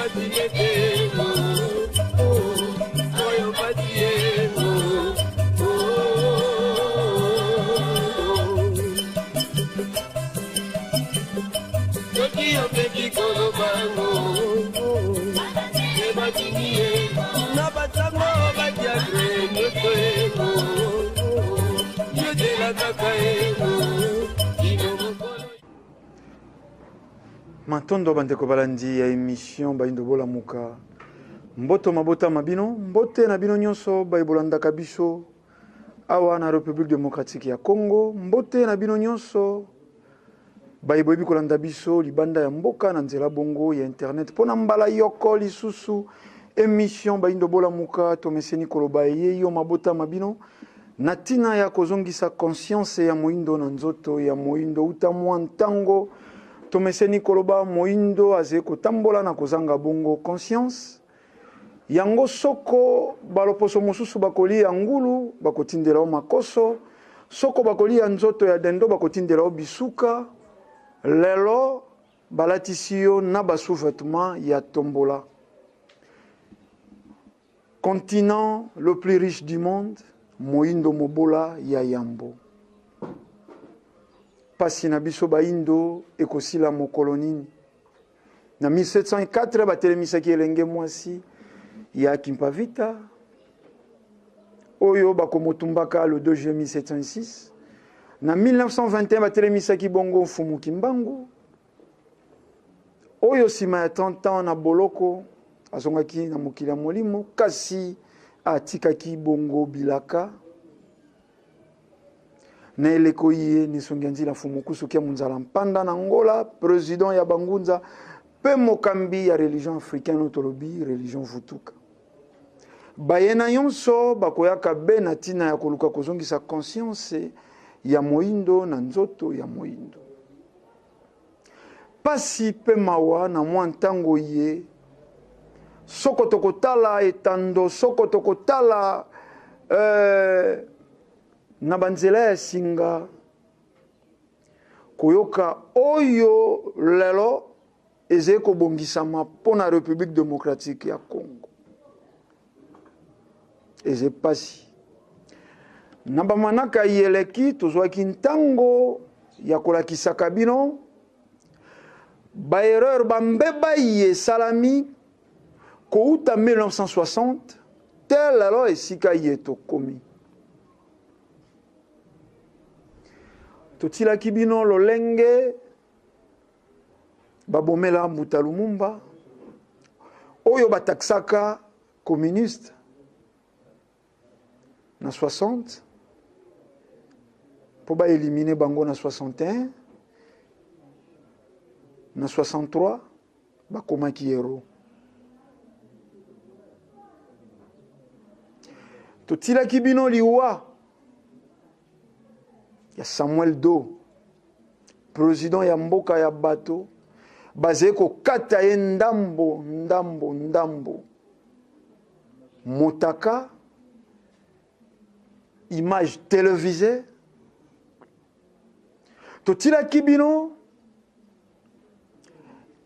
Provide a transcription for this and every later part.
pasi nete oyo pasi ye. Soki opeki koloba ngo ebatindi ye na basango badiakre nyonso ego yozela kaka ego kino mokolo. Matondo bandeko balandi ya emission Bayindo Bolamuka. Mboto mabota ma bino, mbote na bino nyonso baye bolandaka biso awa na Republique Democratique ya Congo, mbote na bino nyonso baye boyebi kolanda biso libanda ya mboka na nzela bongo ya internet. Mpo na mbala yoko lisusu emission Bayindo Bolamuka tomeseni koloba eye yo mabota ma bino na ntina ya kozongisa conscience ya moyindo na nzoto ya moyindo. Uta mwa ntango tomeseni koloba moyindo azali kotambola na kozanga bongo conscience yango. Soko baloposo mosusu bakolia ngulu, bakotindela yo makoso. Soko bakolia nzoto ya dendo, bakotindela yo bisuka. Lelo balatisi yo na basous-vêtement ya tombola. Continent le plus riche du monde, moyindo mobola ya yambo. Pasi na biso bayindo ekosila mokolo nini? Na 1704 batelemisaki elenge mwasi ya Kimpavita oyo bakomotumbaka le 2 juillet 1706. Na 1921 batelemisaki bongo Mfumu Kimbangu oyo nsima ya 30 ans na boloko azongaki na mokili ya molimo, kasi atikaki bongo bilaka na eleko iye nesongi ya nzila. Mfumu Kusu kia Munzala Mpanda na Ngola, president ya Bangunza mpe mokambi ya religion africaine oyo tolobi religion Vutuka. Baye na nyonso bakoyaka be na ntina ya koluka kozongisa conscience ya moyindo na nzoto ya moyindo. Pasi mpe mawa na mwa ntango ye soko tokotala etando, soko tokotala na banzela ya singa koyoka oyo lelo ezali kobongisama mpo na Republique Democratique ya Congo, eza pasi. Na bamanaka yeleki tozwaki ntango ya kolakisaka bino baerreur, bambeba ye esalami kouta 1960 te lelo esika ye tokomi. Totilaki bino lolenge babomela Mbuta Lumumba oyo bataxaka communiste na 60 mpo baelimine bango na 61. Na 63 bakomaki héros. Totilaki bino liwa ya Samuel Doe, président ya mboka ya bato, bazali kokata ye ndambo ndambo ndambo motaka, image télévisée. Totilaki bino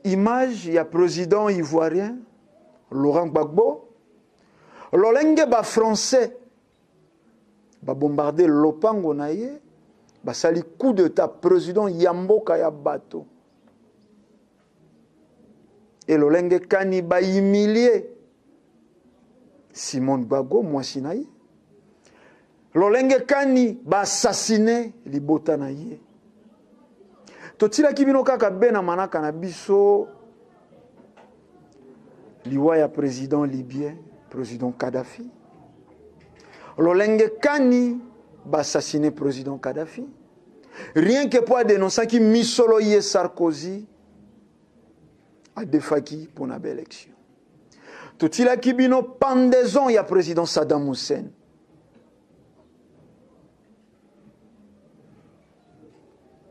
image ya président ivoirien Laurent Gbagbo, lolenge bafrançais babombarde lopango na ye, basali coup d'état président ya mboka ya bato, e lolenge kani bahumilie Simone Gbagbo, mwasi na ye, lolenge kani baassassine libota na ye. Totilaki bino kaka be na manaka na biso liwa ya président libyen, président Kadhafi, lolenge kani baassassine président Kadhafi rien que po adénonçaki misolo ye Sarkozy adefaki mpona baélection. Totilaki bino pendaison ya président Saddam Hussein.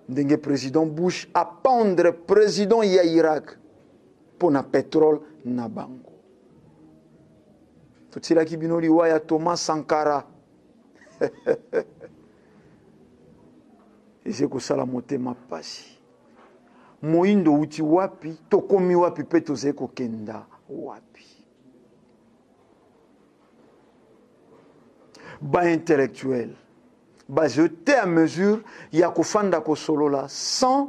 Ndenge président Bush apendre président ya Irak mpo na pétrole na bango. Totilaki bino liwa ya Thomas Sankara. Eze kosala motema pasi. Moindo outi wapi, tokomi wapi mpe tozali kokenda wapi. Ba intellectuel bazali te à mesure ya kofanda kosolola sans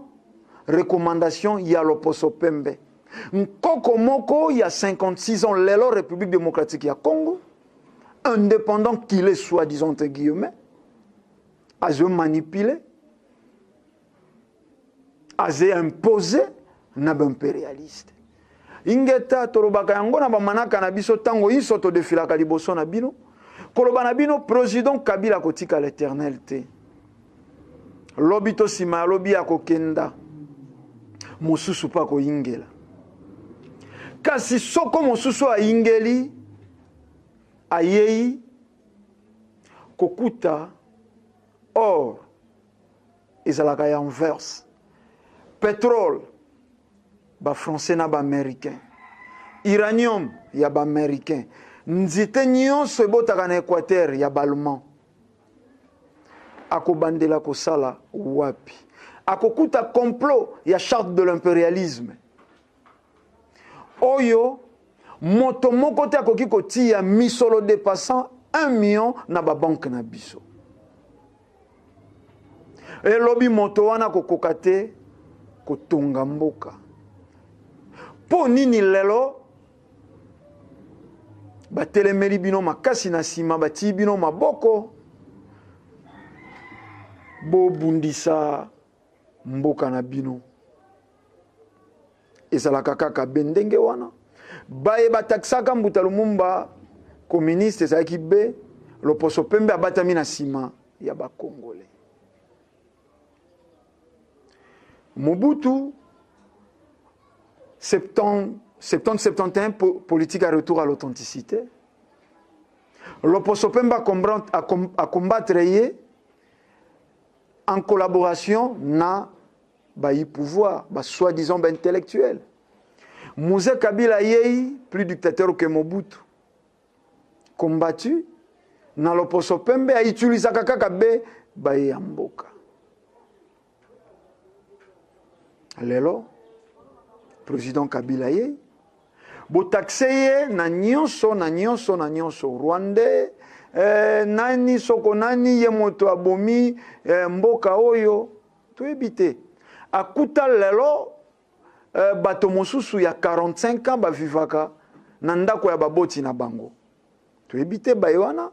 recommandation ya loposo pembe. Nkoko moko ya 56 ans lelo République démocratique ya Congo, indépendant qu'il est soi-disant entre guillemets, azo manipuler, azo imposer na ba impérialiste. Ingeta tolobaka yango na bamanaka na biso ntango inso todefilaka liboso na bino koloba na bino président Kabila akotika l'éternel te, lobi to nsima ya lobi akokenda, mosusu mpe akoyingela. Kasi soko mosusu ayingeli, ayei kokuta or ezalaka ya inverse. Pétrole ba français na ba américain, uranium ya ba américain, nzete nyonso ebotaka na Équateur ya ba allemand. Akobandela kosala wapi? Akokuta complot ya charte de l'impérialisme oyo moto moko te akoki kotia misolo dépassant 1 million na babanke na biso. Elobi moto wana kokoka te kotonga mboka. Mpo nini lelo batelemeli bino makasi na nsima, batii bino maboko bobundisa mboka na bino? Ezalaka kaka be ndenge wana. Baye batakisaka Mbuta Lumumba communiste, ezalaki be loposo pembe abatami na nsima ya bakongole. Mobutu 70 71 politique à retour à l'authenticité. Loposo pembe a combattre ye en collaboration na bayi pouvoir, ba soi-disant ba intellectuel. Mzee Kabila yei plus dictateur que Mobutu, combattu na loposo pembe, autilisaka kaka be baye ya mboka. Lelo président Kabila ye botaxe ye na nyonso na nyonso na nyonso, rwandais, nani soko nani, ye moto abomi mboka oyo toyebi te. Akuta lelo bato mosusu ya 45 ans bavivaka na ndako ya baboti na bango, toyebi te baye wana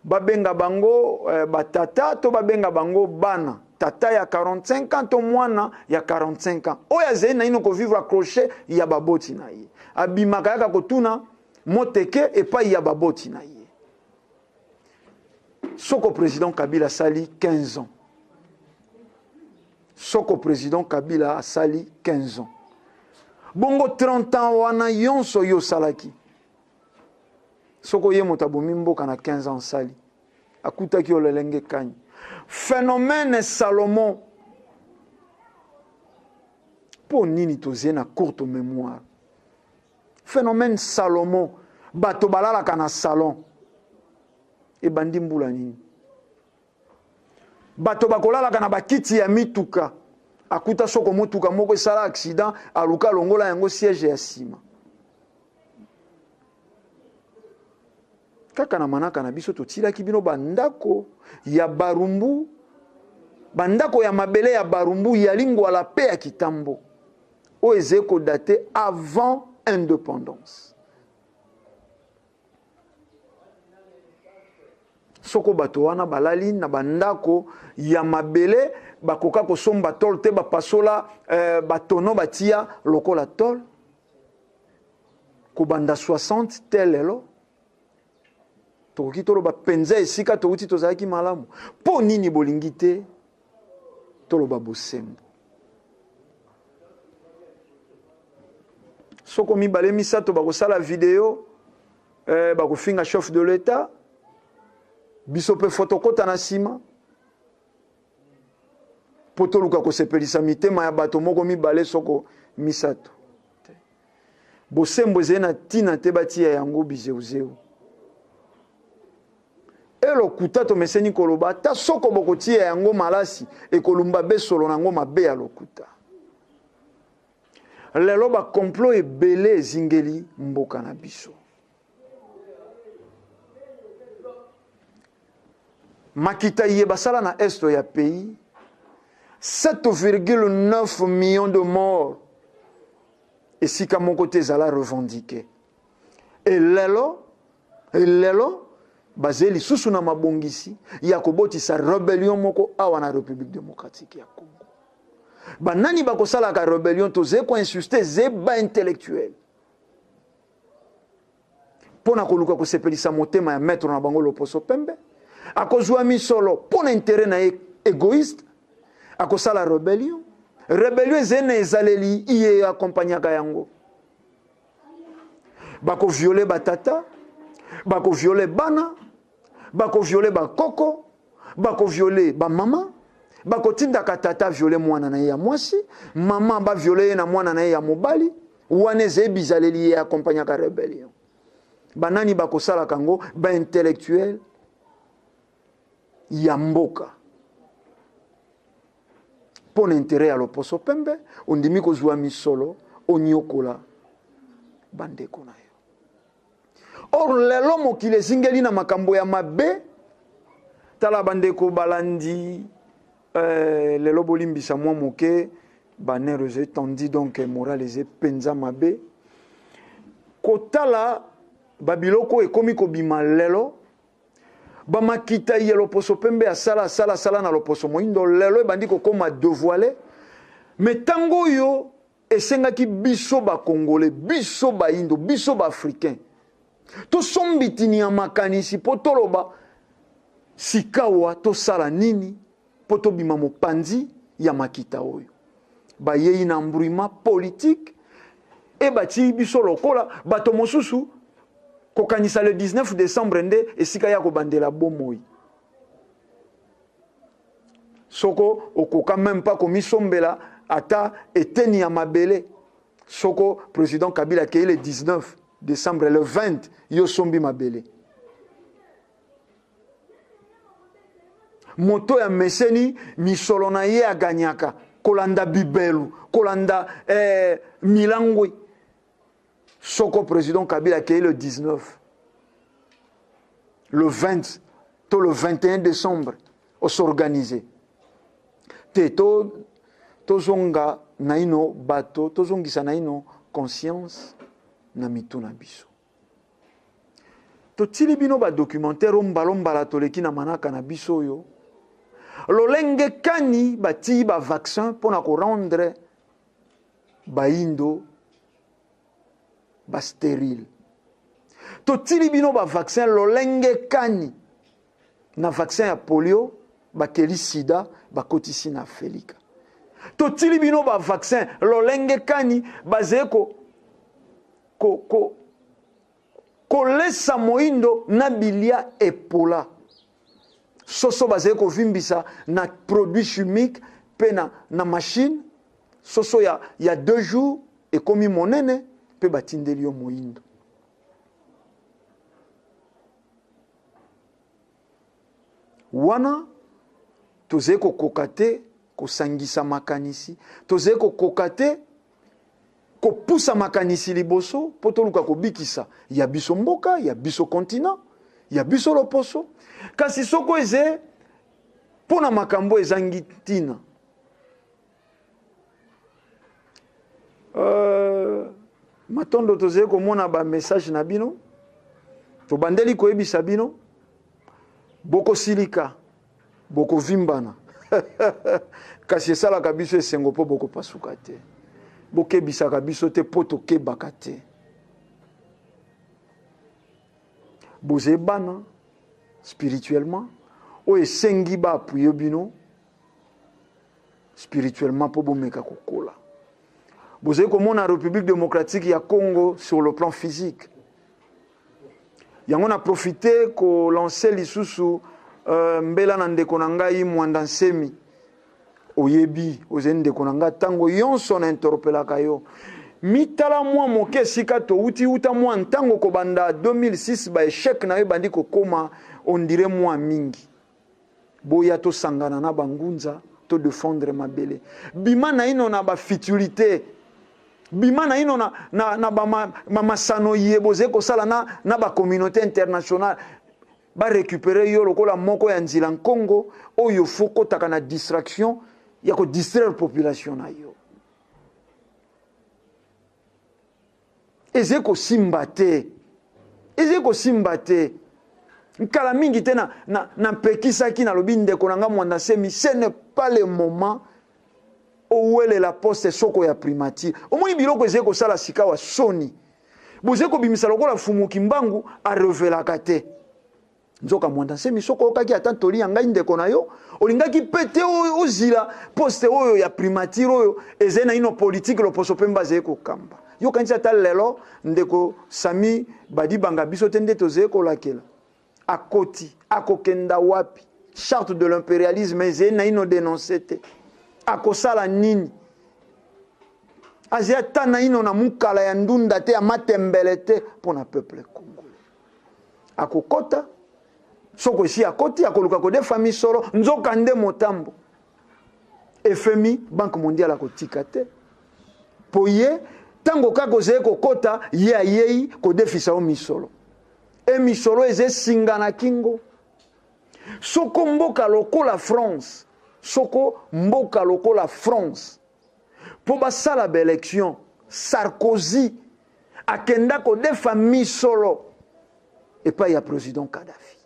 babenga bango batata to babenga bango bana, tata ya 45 ans to mwana ya 45 ans oyo azali naino kovivre accroché ya baboti na ye, abimaka yaka kotuna moteke epai ya baboti na ye. Soko président Kabila asali 15 ans, soko président Kabila asali 15 ans, bongo 30 ans wana nyonso yo osalaki, soko ye moto abomi mboka na 15 ans asali, akutaki yo lelenge kani? Phénomène Salomon, mpo nini tozie na courte mémoire? Phénomène Salomon, bato balalaka na salon ebandi mbula nini? Bato bakolalaka na bakiti ya mituka, akuta soko motuka moko esala accident, aluka alongola yango siège ya nsima. Kaka na manaka na biso totilaki bino bandako ya Barumbu, bandako ya mabele ya Barumbu ya Lingwala mpe ya Kitambo oyo ezali kodate avant indépendance. Soko bato wana balali na bandako ya mabele, bakoka kosomba tole te, bapasola batono batia lokola tole kobanda 60 te lelo. Tokoki toloba mpenza esika touti tozalaki malamu. Mpo nini bolingi te toloba bosembo? Soko mibale misato bakosala video, bakofinga chef de l'État, biso mpe fo tokɔta na nsima mpo toluka kosepelisa mitema ya bato moko mibale soko misato. Bosembo ezali na ntina te batia yango bizeuzeu elokuta. Tomeseni koloba, ata soko bokotia yango malasi, ekolumba besolo na yango mabe ya lokuta. Lelo ba complot ebele ezingeli mboka na biso. Makita iye basala na est ya pays, 7,9 millions de morts esika moko te ezala revendiqué. Et lelo, et lelo bazali lisusu na mabongisi ya kobotisa rebellion moko awa na République démocratique ya Congo. Banani bakosalaka rebellion? Tozali koinsister, ze ba intellectuel mpo na koluka kosepelisa motema ya maître na bango loposo pembe. Akozwa misolo mpo na intérêt na ye égoïste, akosala rebellion. Rebellion ezali na ezaleli iye akompagnaka yango. Bakoviole batata, bakoviole bana, bakoviole bakoko, bakoviole bamama, bakotindaka tata viole mwana na ye ya mwasi, mama baviole ye na mwana na ye ya mobali. Wana ezali bizaleli ye akompagnaka rebellion. Banani bakosalaka yango? Baintellectuel ya mboka. Mpo na intérêt ya loposo pembe, ondimi kozwa misolo, onyokola bandeko na yo. Or lelo mokili ezingeli na makambo ya mabe. Tala bandeko balandi, lelo bolimbisa mwa moke, banerfs eza étendu, donc moral eza mpenza mabe. Kotala babiloko ekomi kobima lelo, bamakita ye loposo pembe asala, asala, asala na loposo moyindo, lelo ebandi kokóma dévoilé. Mais ntango oyo esengaki biso bakongole, biso bayindo, biso baafricain, tosombitini ya makanisi mpo toloba sikawa tosala nini mpo tobima mopanzi ya makita oyo bayei na embrouillement politique e batii biso lokola bato mosusu kokanisa le 19 décembre nde esika ya kobandela bomoi. Soko okoka même pas komisombela ata eteni ya mabele, soko président Kabila akei le 19 décembre, le 20 yo sombi mabele. Moto ya meseni misolo na ye aganyaka kolanda bibelu, kolanda milangwe. Soko président Kabila akei le 19, le 20 to le 21 décembre os'organiser te. To tozonga naino bato, tozongisa naino conscience na mitu na biso. Totili bino badocumentaire oyo mbala mbala toleki na manaka na biso oyo, lolenge kani batii bavaccin mpona korendre bayindo bastérile. Totili bino bavaccin, lolenge kani na vaccin ya polio bakeli sida, bakotisi na Afelika. Totili bino bavaccin, lolenge kani bazali ko, ko, ko, kolesa moyindo na bilia epola, soso bazali kovimbisa na produit chimique mpe na machine, soso ya 2 jours ekomi monene mpe batindeli yo moyindo. Wana tozali kokoka te kosangisa makanisi, tozali kokoka te kopusa makanisi liboso mpo toluka kobikisa ya biso mboka, ya biso continent, ya biso loposo. Kasi soko eze mpo na makambo ezangi ntina, matondo. Tozali komona bamessage na bino. Tobandeli koyebisa bino, bokosilika, bokovimbana, kasi esalaka biso esengo mpo bokopasuka te. Bokebisaka biso te mpo tokebaka te. Bozali bana spirituellement oyo esengi baappuyer bino spirituellement mpo bomeka kokola. Bozali komona République démocratique ya Congo sur le plan physique. Yango na profite kolancer lisusu mbela na ndeko na ngai Mwanda Nsemi. Oyebi, ozali ndeko na ngai, ntango nyonso na interpelaka yo. Mitala mwa moke esika touti uta mwa ntango kobanda 2006, baéchec na yo ebandi kokóma ondire mwa mingi. Boya tosangana na bangunza, todefendre mabele. Bima naino na bafutilité. Bima naino na, na, na bamasano ba ye bozali kosala na, na bacommunauté internationale barécupere yo lokola moko ya nzila nkongo oyo fo kotaka na distraction ya kodistraire population na yo. Ezali kosimba te, ezali kosimba te. Nkala mingi te na, na, na mpekisaki nalobi ndeko na nga Mwanda Nsemi, ce n'est pas le moment owelela poste soko ya primature. Omoni biloko ezali kosala sikawa soni. Bozali kobimisa lokola Fumu Kimbangu arevelaka te. Nzoka Mwanda Nsemi, soki oyokaki ata ntoli ya ngai ndeko na yo, olingaki mpe te ozila poste oyo ya primature oyo ezali naino politike loposo pembe azali kokamba. Yo okanisi ata lelo ndeko Samy Badibanga biso te nde tozali kolakela? Akoti, akokenda wapi? Charte de l'imperialisme ezali naino denonce te. Akosala nini? Azali ata naino na mukala ya ndunda te, ya matembele te mpo na peuple congolais. Akokota, soko esi akoti, akoluka kodefa misolo, nzoka nde motambo. FMI, Banque mondiale akotika te. Po ye, tango kaka ozali kokota, ye ayei kodefisa yo misolo. E misolo eza esinga na kingo. Soko mboka lokola France, soko mboka lokola France, po basala ba election, Sarkozy akenda kodefa misolo epai ya president Kadhafi.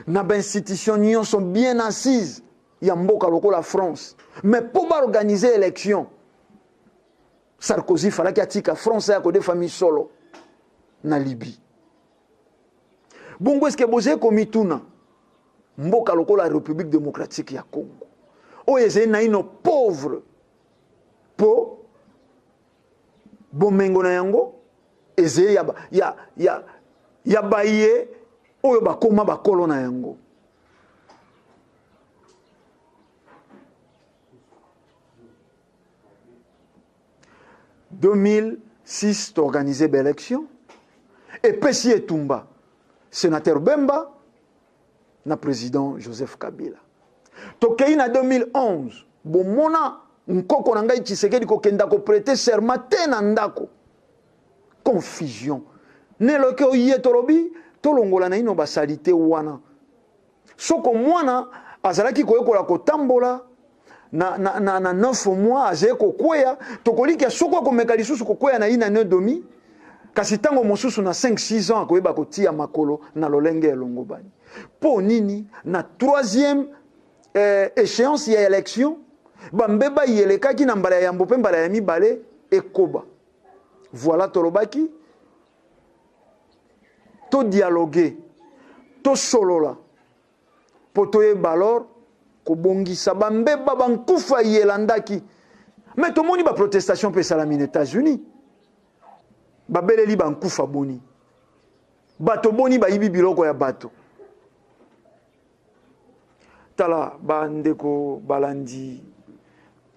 Na ba institution nyonso bien assise ya mboka lokola France, mais po ba organiser election, Sarkozy falaki atika France ya kodefa misolo na Libye. Bongo eske bozali komituna mboka lokola République démocratique ya Congo oyo ezali naino pauvre po bomengo na yango ezali ya, ya, ya, ya baye oyo bakoma bakolo na yango. 2006 toorganize baélection epesi etumba sénateur Bemba na président Joseph Kabila. Tokei na 2011 bomona nkoko na ngai Tshisekedi kokenda koprete serment te na ndako. Confusion neloki oye tolobi tolongola naino basalite wana. Soko mwana azalaki koyekola kotambola na, na, na, na 9 mois azali kokweya, tokolikia soko akomeka lisusu kokweya na une année demi, kasi ntango mosusu na 5 6 ans akoyeba kotia makolo na lolenge elongobani. Mpo nini na troisième eh, échéance ya élection bambeba elekaki na mbala ya yambo mpe mbala ya mibale ekoba. Voilà tolobaki to dialoguer, tosolola mpo toyeba alors kobongisa bambeba bankufa elandaki. Mais tomoni ba protestation mpe esalami na États-Unis, babeleli bankufa boni, bato boni bayibi biloko ya bato. Tala bandeko balandi,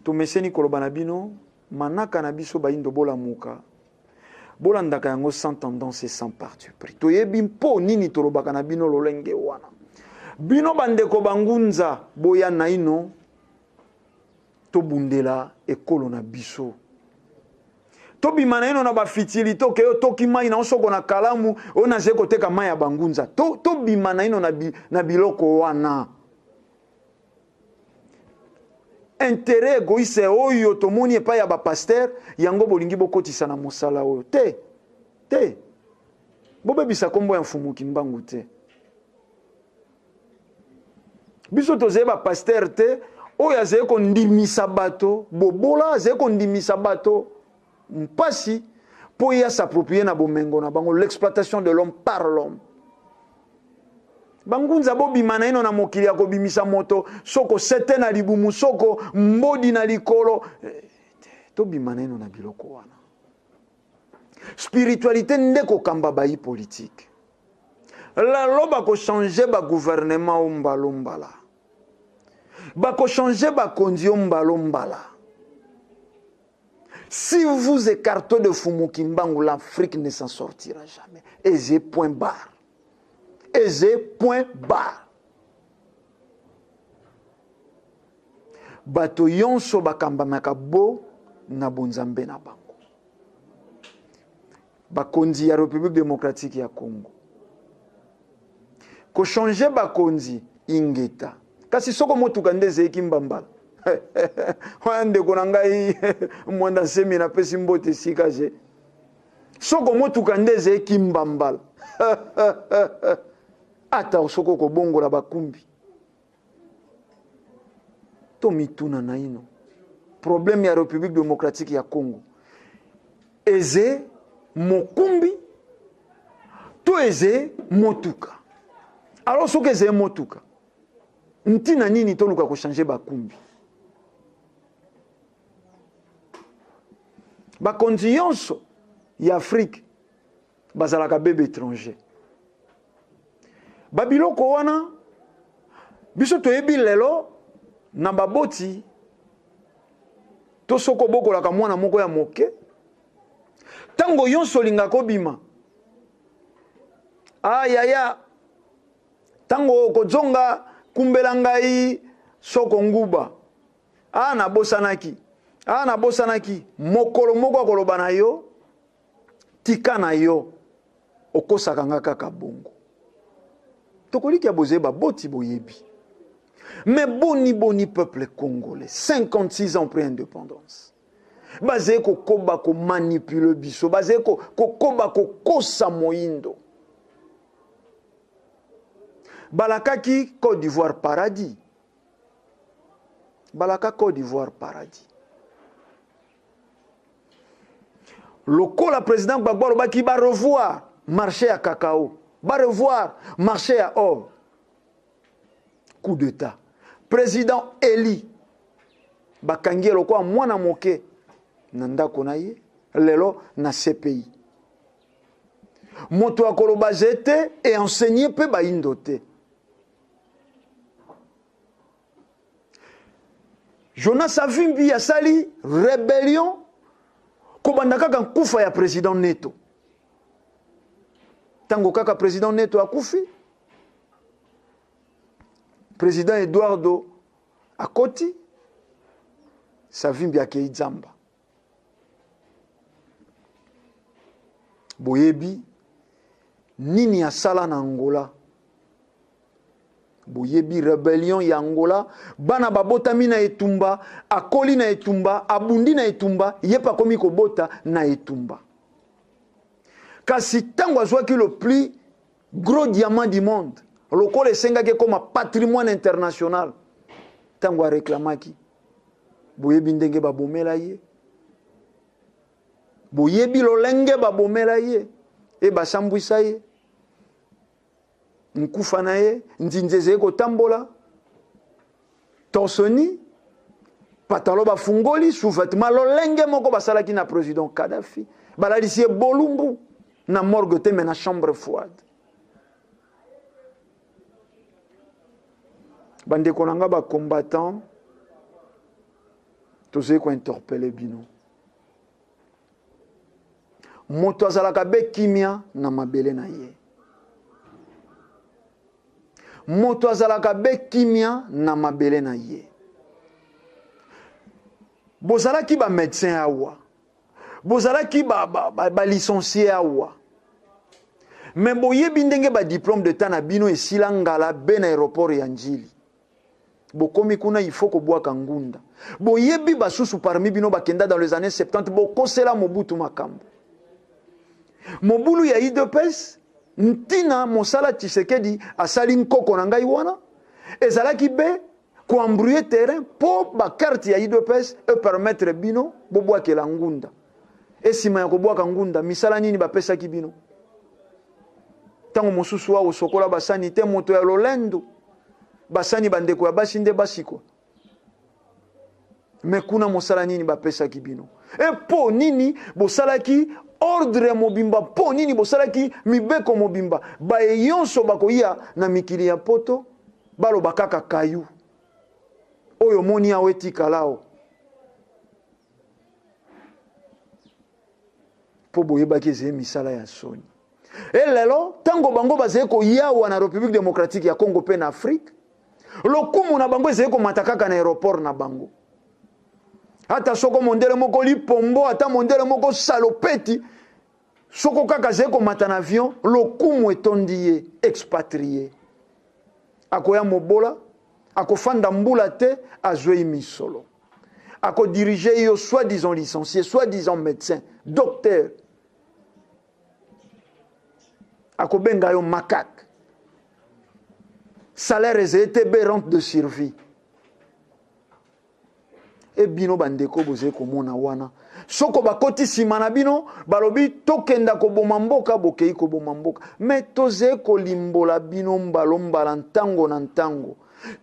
tomeseni koloba na bino manaka na biso bayindo bolamuka, bolandaka yango sans tendance et sans parti pris. Toyebi mpo nini tolobaka na bino lolenge wana. Bino bandeko bangunza boya naino tobundela ekolo na biso. Tobima naino na bafitili toke yo toki mai na osoko na kalamu oyo nazali koteka mai ya bangunza. Tobima naino na, bi, na biloko wana. Intérêt égoïste oyo tomoni epai ya bapasteur yango bolingi bokotisa na mosala oyo te te. Bobebisa kombo ya Mfumu Kimbangu te. Biso tozali bapasteur te oyo azali kondimisa bato bobola, azali kondimisa bato mpasi mpo ye s'approprier na bomengo na bango, l'exploitation de l'homme par l'homme. Bangunza bobima naino na mokili ya kobimisa moto soko sete na libumu soko mbodi na likolo. Tobima naino na biloko wana. Spiritualité nde kokamba bayi politique. Lelo bako changer ba gouvernement o mbalo mbala. Bako changer bakonzi o mbalo mbala. Si vous écartez de Fumu Kimbangu, l'Afrique ne s'en sortira jamais. Eze point barre. Eze point barre. Bato yonso bakambamaka bo na bonzambe na bango. Bakonzi ya République démocratique ya Congo. Kochanger bakonzi ingeta. Kasi soko motuka nde ezeyeki mbambala. Wana ndeko na ngai Mwanda Nsemi napesi mbote esika je. Soko motuka nde ezeyeki mbambala. Ata soko kobongola bakumbi. Tomituna naino. Problème ya République démocratique ya Congo. Eze mokumbi to eze motuka. Alors soki eze motuka, ntina nini toluka kochanger bakumbi? Bakonzi yonso ya Afrique bazalaka bebe étranger. Babiloko wana biso toyebi lelo na baboti to soko obokolaka mwana moko ya moke, ntango yonso olingaka obima, ah yaya, ntango okozonga kumbela ngai soko nguba, ah nabosanaki, ah nabosanaki, mokolo moko akoloba na yo tika na yo, okosaka nga kaka bongo. Tokolikia boze baboti boyebi. Mais boni boni peuple congolais, 56 ans après indépendance, bazali kokoba komanipuler biso, bazali kokoba kokosa moyindo. Balakaki Côte d'Ivoire paradis. Balaka Côte d'Ivoire paradis. Lokola président Gbagbo alobaki ba revoir marché ya cacao, ba revoir marché ya or. Coup d'état. Président Eli bakangi ye lokola mwana moke na ndako na ye lelo na CPI. Moto akoloba ze te e enseigner pe bayindo te. Jonas Savimbi asali rébellion kobanda kaka nkufa ya président Neto. Tango kaka président Neto akufi, président Eduardo akoti, Savimbi akei Zamba. Boyebi nini asala na Angola? Boyebi rébellion ya Angola, bana babotami na etumba, akoli na etumba, abundi na etumba, ye pe akomi kobota na etumba. Kasi tango azwaki le plus gros diamant du monde, lokola esengaki ekoma patrimoine international, tango areklamaki, boyebi ndenge babomela ye, boyebi lolenge babomela ye, e basambwisa ye, nkufa na ye nzinzi ezali kotambola, torsoni, patalo bafungoli, sous-vêtement lolenge moko basalaki na président Kadhafi, balalisi ye bolumbu na morgue te mais na chambre froide. Bandeko na nga ba combattant, tozali ko interpeller bino. Moto azalaka be kimia na mabele na ye. Moto azalaka be kimia na mabele na ye. Bozalaki ba médecin awa, bozalaki ba licencié awa, mais boyebi ndenge ba diplôme d'état na bino esila ngala be na aéroport ya Njili. Bokomi kuna il faut kobwaka ngunda. Boyebi basusu parmi bino bakenda dans les années 70 bokosela Mobutu makambo. Mobulu ya UDPS ntina mosala Tshisekedi asali nkoko na ngai wana ezalaki be koembrouiller terrain po ba carte ya UDPS e permettre bino bobwakela ngunda. Esima ya kobwaka ngunda misala nini bapesaki bino? Tango mosusu awa osokola basani te, moto ya lolendo basani bandeko ya basi nde basikwa. Me kuna mosala nini bapesaki bino? E po nini bosalaki ordre mobimba? Po nini bosalaki mibeko mobimba? Baye yonso bakoya na mikili ya poto baloba kaka kayu oyo moni awa etikala o. Po boyebaki ezali misala ya soni. E lelo tango bango bazali koyawa na République démocratique ya Congo pe na Afrique, lokumu na bango ezali komata kaka na aéroport na bango. Ata soko mondele moko lipombo, ata mondele moko salopeti, Soko kaka azali komata na avion, lokumu etondi ye, expatrie. Akoya mobola, akofanda mbula te, azwei misolo. Ako diriger yo soit disant licencié, soit disant médecin, docteur. Akobenga yo macaque. Salaire ezali te be rente de survie. E bino bandeko bozali komona wana, soko bakoti nsima na bino balobi tokenda koboma mboka, bokei koboma mboka. Me tozali kolimbola bino mbalo mbala ntango na ntango.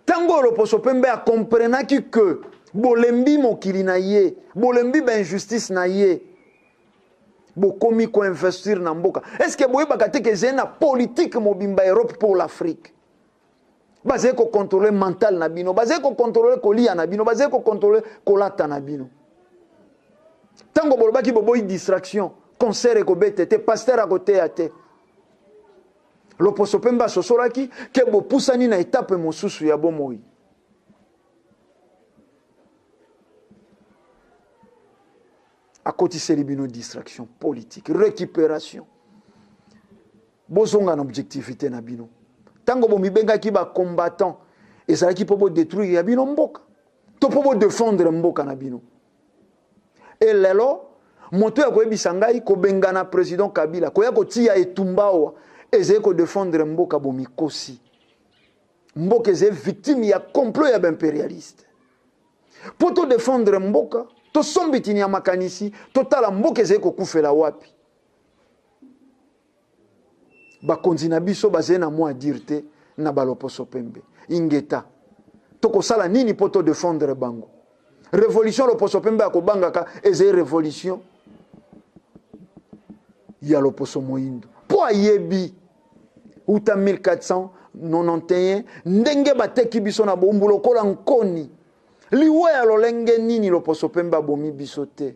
Ntango oyo loposo pembe akomprenaki ke bolembi mokili na ye, bolembi ba injustice na ye, bokomi koinvestir na mboka. Est-ce que boyebaka te ke ezali na politique mobimba Europe pour l'Afrique? Bazali ko contrôler mental na bino, bazali ko contrôler kolia na bino, bazali ko contrôler kolata na bino. Tango bolobaki boboyi distraction, concert ekobete te, pasteur akoteya te. Loposo pembe asosolaki ke bopusani na etape mosusu ya bomoi. Akotiseli bino distraction politique, récupération. Bozonga na objectivite na bino. Tango bomibengaki ba combattants, ezalaki po bo detruire ya bino mboka to po bo defendre mboka na bino. Et lelo moto ya koyebisa ngai kobengana president Kabila, koya kotia etumba awa, ezali ko defendre mboka, bomikosi. Mboka ezali victime ya complot ya ba imperialiste. Po to defendre mboka, tosombitini ya makanisi, totala mboka ezali kokufela wapi. Bakonzi na biso bazali na mot à dire te na baloposo pembe. Ingeta. Tokosala nini po to defendre bango? Revolution loposo pembe akobangaka ezali revolution ya loposo moyindo. Po ayebi uta 1491 ndenge bateki biso na bowumbu lokola nkoni. Liwa ya lolenge nini loposo pembe abomi biso te?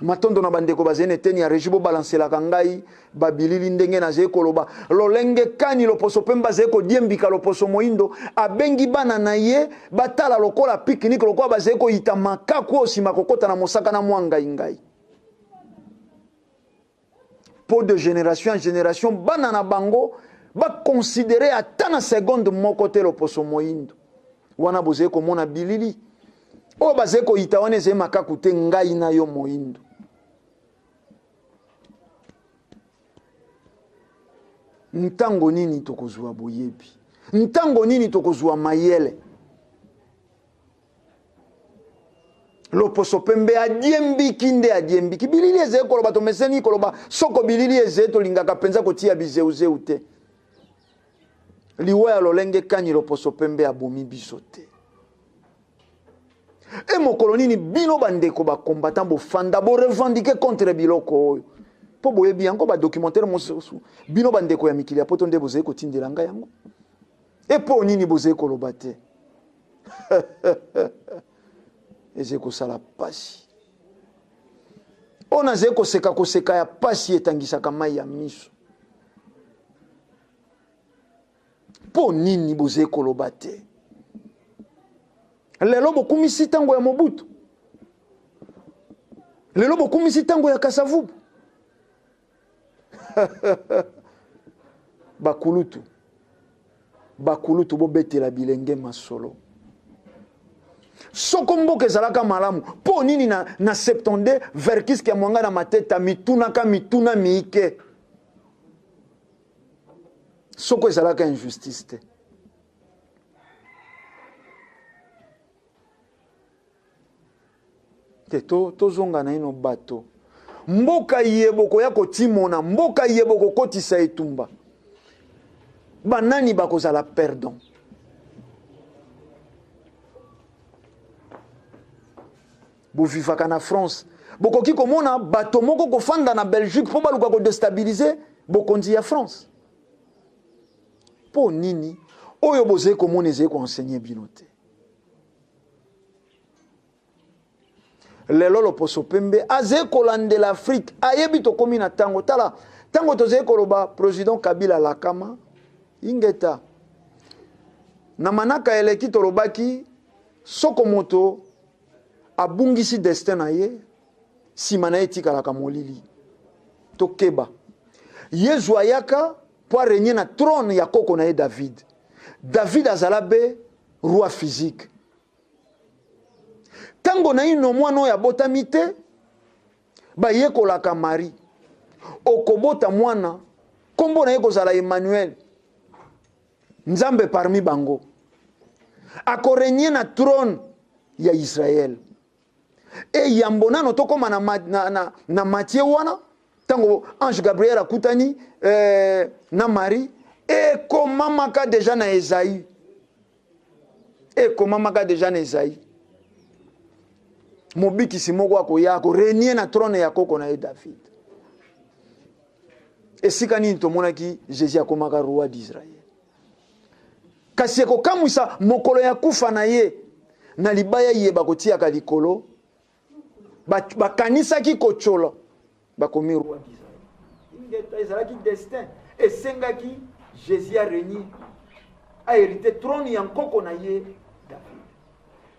Matondo na bandeko bazali na eteni ya regie, bobalanselaka ngai ba bilili ndenge nazali koloba lolenge kani loposo pembe azali kodiembika loposo moindo, abengi bana na ye batala lokola pique-nique, lokola bazali koyita makaku oyo nsima kokota na mosaka na mwa ngai-ngai. Po de generation en generation bana na bango ba considerer ata na seconde moko te loposo moindo. Wana bozali komona bilili oyo bazali koyita wana ezali makaku te, ngai na yo moindo. Ntango nini tokozwa boyebi? Ntango nini tokozwa mayele? Loposo pembe adiembiki nde adiembiki. Bilili ezali koloba, tomeseni koloba soko bilili ezali, tolingaka mpenza kotia bizeuzeu te. Liwa ya lolenge kani loposo pembe abomi biso te. E mokolo nini bino bandeko ba combattant bofanda bo revendiquer contre biloko oyo? Po boyebi yango ba documentaire mosusu bino bandeko ya mikili ya poto nde bozali kotindela ngai yango. E po nini bozali koloba te? Ezali kosala pasi. Oyo nazali koseka koseka ya pasi etangisaka mai ya miso. Po nini bozali koloba te? Lelo bokumisi tango ya Mobutu. Lelo bokumisi tango ya Kasavubu. Bakulutu, bakulutu bobetela bilenge masolo. Soko mboka ezalaka malamu, po nini na, na 72 Verckys Kiamwanga na Mateta mitunaka mituna miike? Soko ezalaka injustice te. Te to tozonga naino bato. Mboka iye bokoya kotimona, mboka iye bokokotisa etumba. Banani bakozala perdant? Bovivaka na France, bokoki komona bato moko kofanda na Belgique mpo baluka kodestabilize bokonzi ya France. Mpo nini oyo bozali komona ezali koenseigner bino te? Lelo loposo pembe azali kolandela Afrique, ayebi tokomi na tango. Tala tango tozali koloba president Kabila lakama ingeta na manaka eleki, tolobaki soko moto abungisi destin na ye. Nsima na ye etikalaka molili. Tokeba. Yezu ayaka mpo arenye na trone ya koko na ye David. David azala be roi physique. Ntango naino mwana oyo abotami te, bayekolaka Marie. Okobota mwana, nkombo na ye kozala Emmanuel. Nzambe parmi bango. Akorenye na trone ya Israël. E yambo nano tokóma na, na, na, na Matthieu wana, ntango ange Gabriel akutani eh, na Marie, ekomamaka deja na Esaïe. Ekomamaka deja na Esaïe. Mobikisi moko akoya akorenie na trone ya koko na ye David. Esika nini tomonaki Jésus akomaka roi d'Israël? Kasi ekokamwisa mokolo ya kufa na ye na libaya ye bakotiaka likolo, bakanisaki kotyola, bakomi roi d'Israël. Ezalaki destin, esengaki Jésus a régner, a hérité trône ya nkoko na ye David.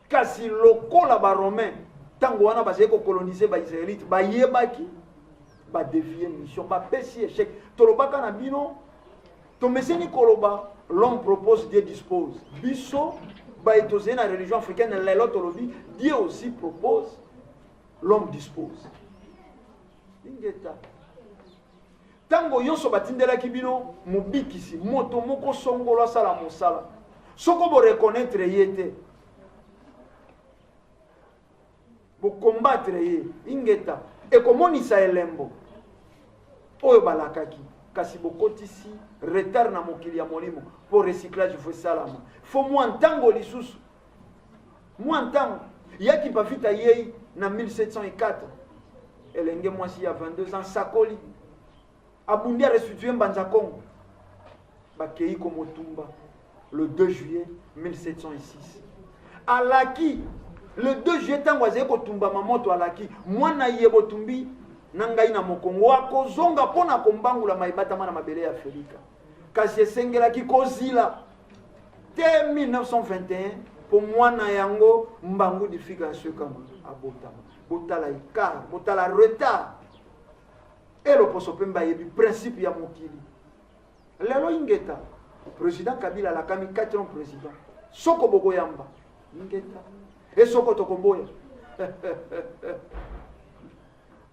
Kasi lokola ba Romains tango wana bazali ko coloniser ba Israélites, bayebaki ba dévier mission, bapesi échec. Tolobaka na bino, tomeseni koloba l'homme propose, Dieu dispose. Biso baye tozali na religion africaine lelo tolobi Dieu aussi propose, l'homme dispose. Ingeta. Tango yonso batindelaki bino mobikisi, moto moko songolo asala mosala, soko bo reconnaître ye te, bo combattre ye, ingeta, ekomonisa elembo oyo balakaki, kasi bokotisi retard na mokili ya molimo, po recyclage fo esalama, fo mwa ntango lisusu, mwa ntango. Yaki Pavita yei na 1704, elenge mwasi ya 22 ans, sakoli, abundi a restituer Mbanza Kongo, bakei komotumba le 2 juillet 1706. Alaki le 2 juillet ntango azali kotumbama moto, alaki mwana ye botumbi na ngai na mokongo akozonga mpo na kombangulama ebatama na mabele ya Afrika. Kasi esengelaki kozila te 1921 mpo mwana yango Mbangu Difika ya Sekama abotama. Botala écart, botala retard. Eloposo mpe bayebi principe ya mokili. Lelo ingeta président Kabila alakami 4 ans président. Soko bokoyamba ingeta e soko tokoboya.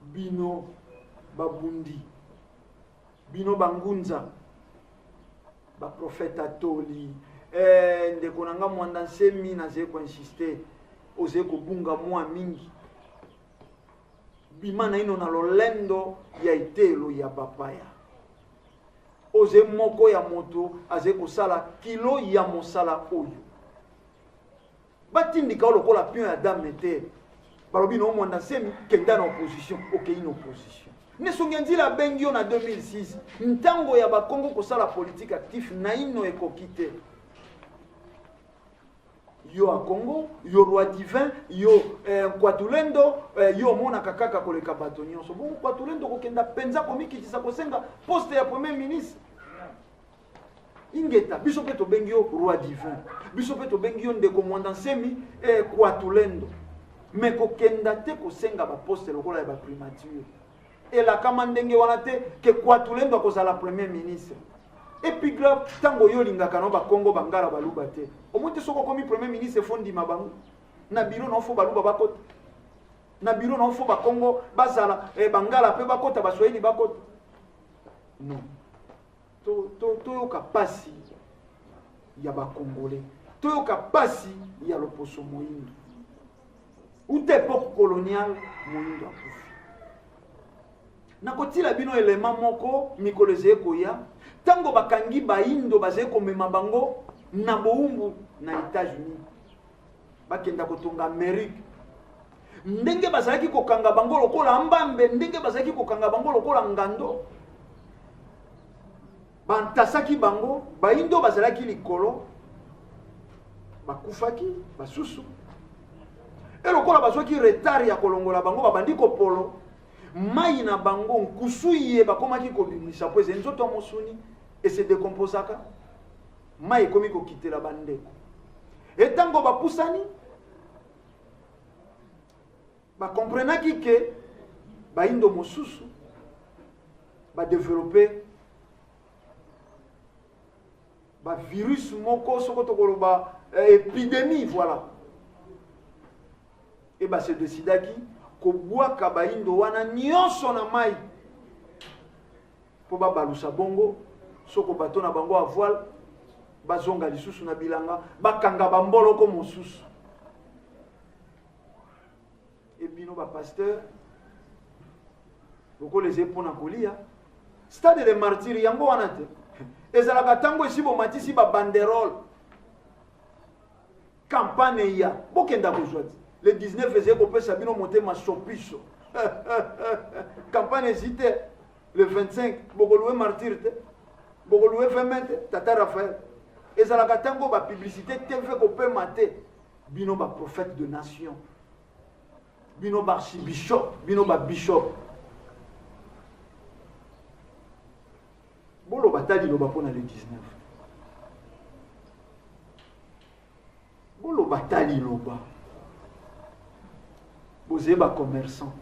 Bino babundi, bino bangunza, ba prophète atoli ndeko na nga Mwanda Nsemi, nazali koinsiste, ozali kobunga mwa mingi. Bima naino na lolendo ya etelo ya bapaya. Oze moko ya moto azali kosala kilo ya mosala oyo. Batindika yo lokola pion ya dame te. Balobi na Mwanda Nsemi, kenda na opposition, okei na opposition. Nesongi ya nzila abengi yo na 2006, ntango ya bakongo kosala politique actif naino ekoki te. Yo a Congo, yo roi divin, yo Nkwatulendo, yo omonaka kaka koleka bato nyonso. Bongo Nkwatulendo kokenda penza komikitisa kosenga poste ya premier ministre. Ingeta, biso pe tobengi yo roi divin, biso pe tobengi yo ndeko Mwanda Nsemi, Nkwatulendo. Mais kokenda te kosenga ba poste lokola ya ba primature. Elakama ndenge wana te ke Nkwatulendo akozala premier ministre. Et puis grave, tango yo lingaka no ba Congo bangala baluba te. Omoni te soko okomi premier ministre fo ndima bango. Na bureau na fo baluba bakota. Na bureau na fo ba Congo bazala bangala pe bakota, baswahili bakota. Non. Toyoka pasi ya ba Congolais. Toyoka pasi ya loposo moyindo. Uta époque coloniale moyindo akufi. Nakotila bino élément moko mikolo ezali koya tango bakangi bayindo bazali komema bango na bowumbu na États-Unis. Bakenda kotonga Amérique. Ndenge bazalaki kokanga bango lokola mbambe, ndenge bazalaki kokanga bango lokola ngando. Bantasaki bango, bayindo bazalaki likolo, bakufaki basusu. E lokola bazwaki retard ya kolongola bango, babandi kopolo mai na bango nkusu ye bakomaki kobimisa po eze nzoto ya mosuni ese dekomposaka, mai ekomi kokitela bandeko. E tango bapusani, bakomprenaki ke Bayindo mosusu ba developper ba virus moko soko tokoloba eh, epidemie voilà e ba se decidaki kobwaka bayindo wana nyonso na mai mpo babalusa bongo soko bato na bango a voile bazonga lisusu na bilanga bakanga bamboloko mosusu e bino ba pasteur lokola ezali mpo na kolia stade de martyr yango wana te ezalaka ntango esi bomatisi babanderole campagne eya bokenda kozwa ti le 19 ezali kopesa bino motema sopiso campagne ezi te le 25 bokolue martyr te bokolue 20 mai te tata raphaël ezalaka ntango bapublicité tv kopema te bino ba prophète de nation bino ba archibishop bino ba bishop boloba ata liloba mpo na le 19 boloba ata liloba bozali bacommerçant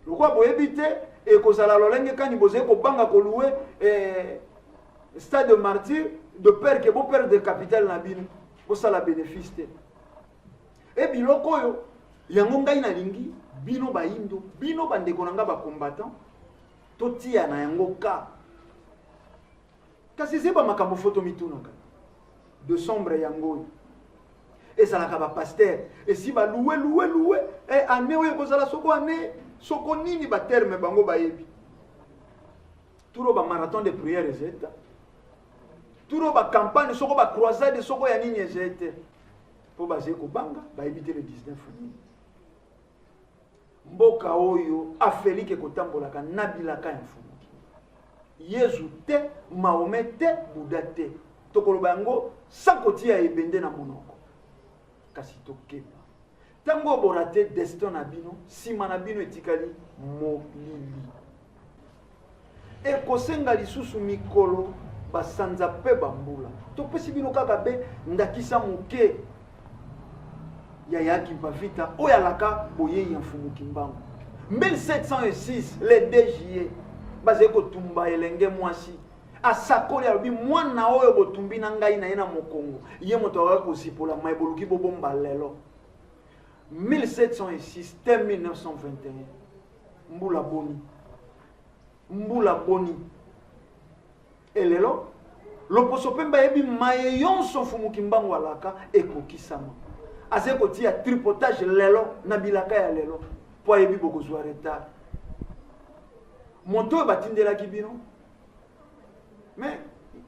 lokola boyebi te ekozala lolenge kani bozali kobanga kolue eh, stade de martyr de peur ke boperdre capital na bino bosala bénéfice te e biloko oyo yango ngai nalingi bino bayindo bino bandeko na ngai bacombattant totia na yango ka kasi ezeba makambo fo tomitunaka decembre yango oyo ezalaka bapaster esi baluwe luwe luwe e ane oyo ekozala soko ane soko nini baterme bango bayebi turo ba marathon de prière ezeta turo ba campagne soko ba croisade soko ya nini ezete mpo bazali kobanga bayebi te le 19 nini mboka oyo afelike ekotambolaka na bilaka ya mfumu yezu te mahome te buda te tokoloba yango sans kotia ebende na monoko kasi tokeba ntango oyo borate destin na bino nsima na bino etikali molili Ekosenga lisusu mikolo, basanza mpe bambula. Topesi bino kaka be ndakisa moke ya ya Kimpa Vita oyo alaka boyei ya Mfumu Kimbangu. 1706 le 2 juillet bazali kotumba elenge mwasi asakoli alobi mwana oyo botumbi na ngai na ye na mokongo ye moto akoki kozipola mai boluki bobomba lelo 1706 te 1921 mbula boni mbula boni elelo loposo pembe ayebi maye yonso mfumu kimbangu alaka ekokisama azali kotia tripotage lelo na bilaka ya lelo mpo ayebi bokozwa retard moto oyo batindelaki bino mais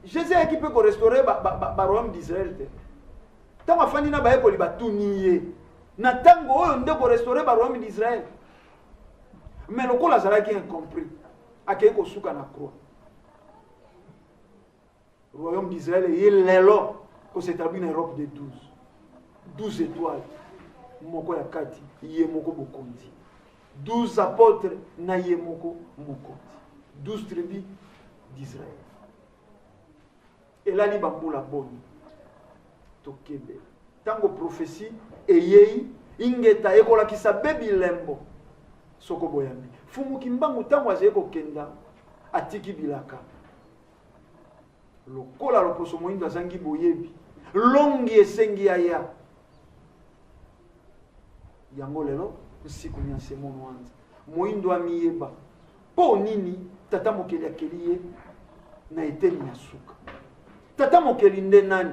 jésus ayaki mpe korestaure baroyaume ba, ba, d'israël te ntango afandi na bayekoli batuni ye na ntango oyo nde korestaure baroyaume d'israël mais lokola azalaki incompris akei kosuka na croix royaume d'israël eye lelo kosetabli na europe de 12 12 étoiles moko ya kati ye moko bokonzi 12 apôtres na ye moko mokonzi 12 tribus d'israël Elali bambula boni? Tokebe. Tango prophetie eyei, ingeta ekolakisa be bilembo soko boyambi. Fumu Kimbangu tango azali kokenda atiki bilaka. Lokola loposo moyindo azangi boyebi, longi esengi aya. Yango lelo nsiku nyanse mono anza. Moyindo amiyeba. Mpo nini Tata Mokeli akeli ye na eteni ya suka? Tata Mokeli nde nani?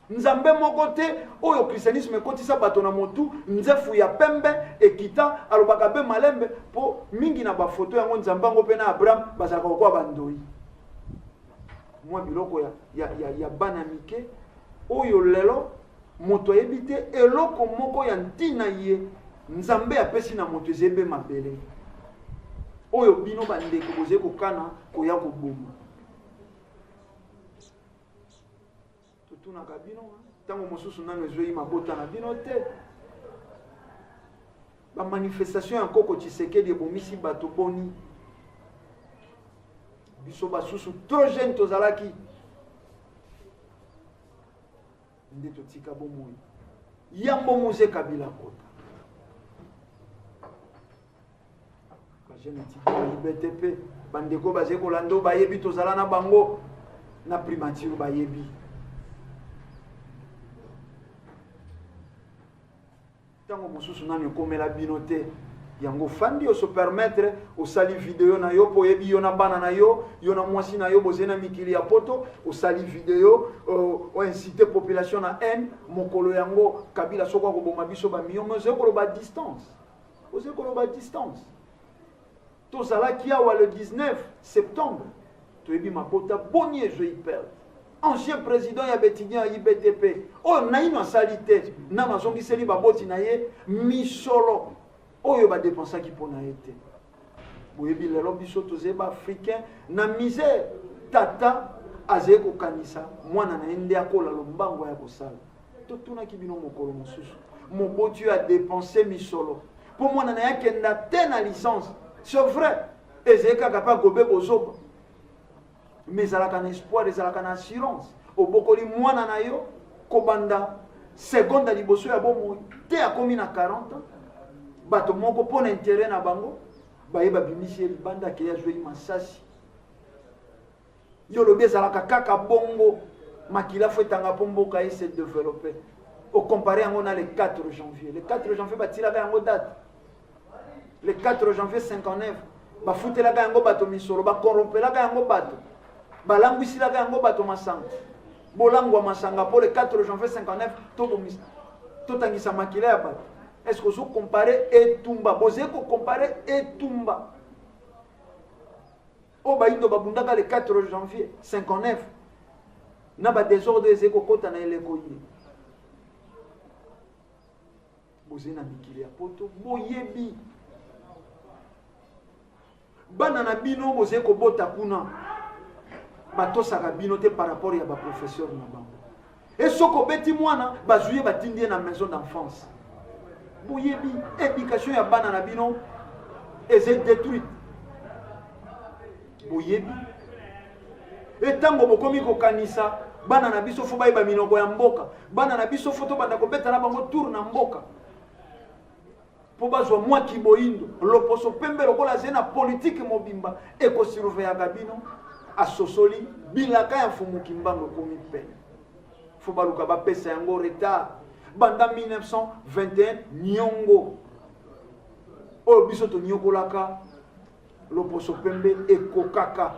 Nzambe moko te oyo christianisme ekotisa bato na motu, nzefu ya pembe ekita, alobaka be malembe, mpo mingi na bafoto yango Nzambe yango mpe na Abraham bazalaka lokola bandoi. Mwa biloko ya, ya, ya, ya bana mike oyo lelo moto ayebi te eloko moko ya ntina ye Nzambe apesi na moto ezali be mabele oyo bino bandeko bozali kokana koya koboma. Totunaka bino ntango mosusu nano ezwei mabota na bino te. Bamanifestation ya nkoko Tshisekedi ebomisi bato boni? Biso basusu trop jeune tozalaki nde totika bomoi yambo Muze Kabila akota. Bajeune étudiant ya IBTP, bandeko bazali kolanda oyo bayebi tozala na bango na primature bayebi. Ntango mosusu nanu ekomela bino te yango ofandi oso permettre osali video na yo mpo oyebi yo na bana na yo yo na mwasi na yo bozali na mikili ya poto osali video uh, oincite population na haine mokolo yango kabila soko akoboma biso bamillion mais ozali koloba distance ozali koloba distance Tozalaki awa le 19 septembre, toyebi mabota boni ezwei perte. Ancien président ya baetudiant ya IBTP oyo naino asali te, nano azongiseli baboti na ye misolo oyo badepensaki mpo na ye te. Boyebi lelo biso tozali baafricain na misère. Tata azali kokanisa mwana na ye nde akola lombango ya kosala. Totunaki bino mokolo mosusu, moboti oyo adepense misolo mpo mwana na ye akenda te na licence c'est vrai ezali kaka mpe agobe bozoba mais ezalaka na espoir ezalaka na assurance obokoli mwana na yo kobanda seconde ya liboso ya bomoi te akomi na 40 ans bato moko mpo na interet na bango baye babimisi ye libanda akei azwei masasi Yo olobi ezalaka kaka bongo makila fo etanga mpo mboka e se developper. O comparer yango na le 4 janvier. Le 4 janvier batilaka yango date. Le 4 janvier 59 bafutelaka yango bato misolo, bakorrompelaka yango bato, balangwisilaka yango bato masanga. Bolangwa masanga mpo le 4 janvier 59 tobomisa totangisa makila ya bato. Est-ce que ozo comparer etumba? Bozali ko comparer etumba. Oyo bayindo babundaka le 4 janvier 59 na ba desordre ezali kokota na eleko ye. Bozali na mikili ya poto, boyebi bana na bino bozali kobota kuna batosaka bino te par rapport ya baprofesseur na bango. E soki obeti mwana bazwi ye batindi ye na maison d'enfance. Boyebi éducation ya bana na bino eza détruite. Boyebi e ntango bokomi kokanisa bana na biso fo bayeba minoko ya mboka, bana na biso fo tobanda kobeta na bango tour na mboka mpo bazwa mwa kiboyindo loposo pembe lokola azali na politike mobimba ekosurveyaka bino asosoli bilaka ya mfumu kimbangu ekomi pene fo baluka bapesa yango retard banda 1921 niongo oyo biso tonyokolaka loposo pembe ekokaka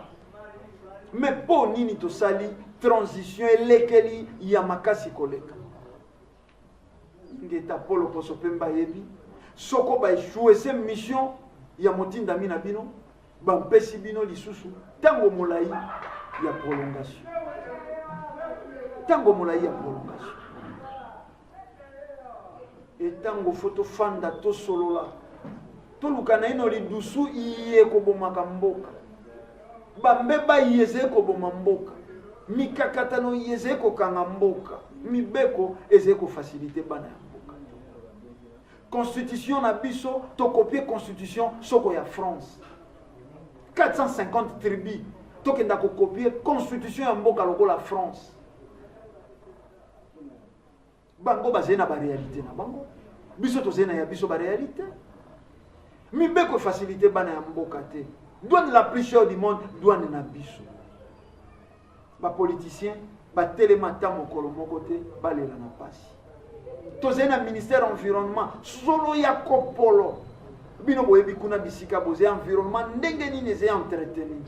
me mpo nini tosali transition elekeli ya makasi koleka Ingeta po loposo pembe ayebi soko ba echouese mission ya motindami na bino bampesi bino lisusu ntango molai ya prolongation ntango molai ya prolongation etango fo tofanda tosolola toluka naino lidusu iye kobomaka mboka bambeba iye ezali koboma mboka mikakatano iye ezali kokanga mboka mibeko ezali kofasilite bana ya mboka constitution na biso tokopie constitution soko ya france 450 tribu tokenda kokopie constitution ya mboka lokola france Bango bazali na ba realite na bango, biso tozali na ya biso ba realite. Mibeko facilite bana ya mboka te. Douane la plus chère du monde, douane na biso. Ba politiciens batelema ata mokolo moko te balela na pasi. Tozali na ministère environnement solo ya kopolo. Bino boyebi kuna bisika bozali environnement ndenge nini ezali entretenu.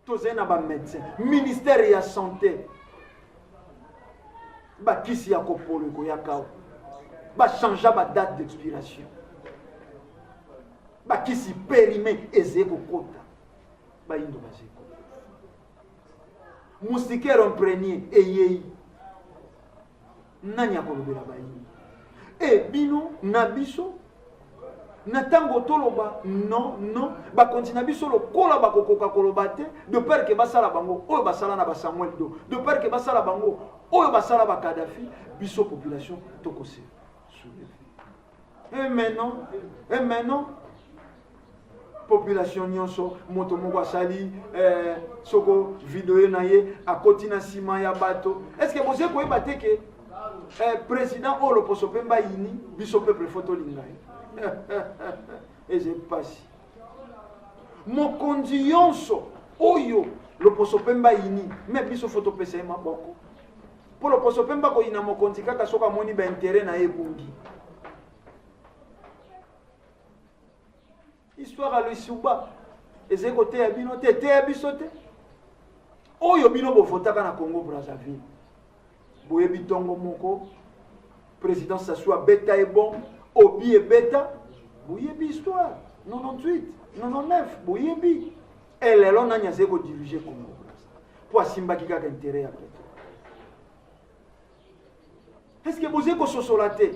Tozali na ba médecin, ministère ya santé, bakisi ya kopolo ekoyaka awa, bachangea ba date d'expiration, bakisi perime ezali kokota, bayindo bazali kokota, moustiquaire imprégné eyei, nani akolobela bayindo? E bino na biso na ntango toloba non non bakonzi na biso lokola bakokoka koloba te de peur ke basala bango oyo basala na basamuel do de peur ke basala bango oyo basala ba Kadhafi biso population tokose soulever et maintenant et maintenant population nyonso moto moko asali eh, soko video na ye akoti na nsima ya bato est ce que bozali koyeba te ke Eh, président oyo loposo pembe ayini biso peuple fo tolinga ye. Eza mpasi. Mokonzi yonso oyo loposo pembe ayini, me biso fo topesa ye maboko. Mpo loposo pembe akoyina mokonzi kaka soki amoni ba intérêt na ye ebungi. Histoire ya Lisuba ezali koteya bino te, eteya biso te. Oyo bino bovotaka na Congo Brazzaville, boyebi ntongo moko président Sassou abeta ye bombe, Obi ebeta, boyebi histoire 98, 99, boyebi. Elelo nani azali kodirige Congo Brazza mpo asimbaki kaka intérêt ya pétrole. Est-ce que bozali kososola te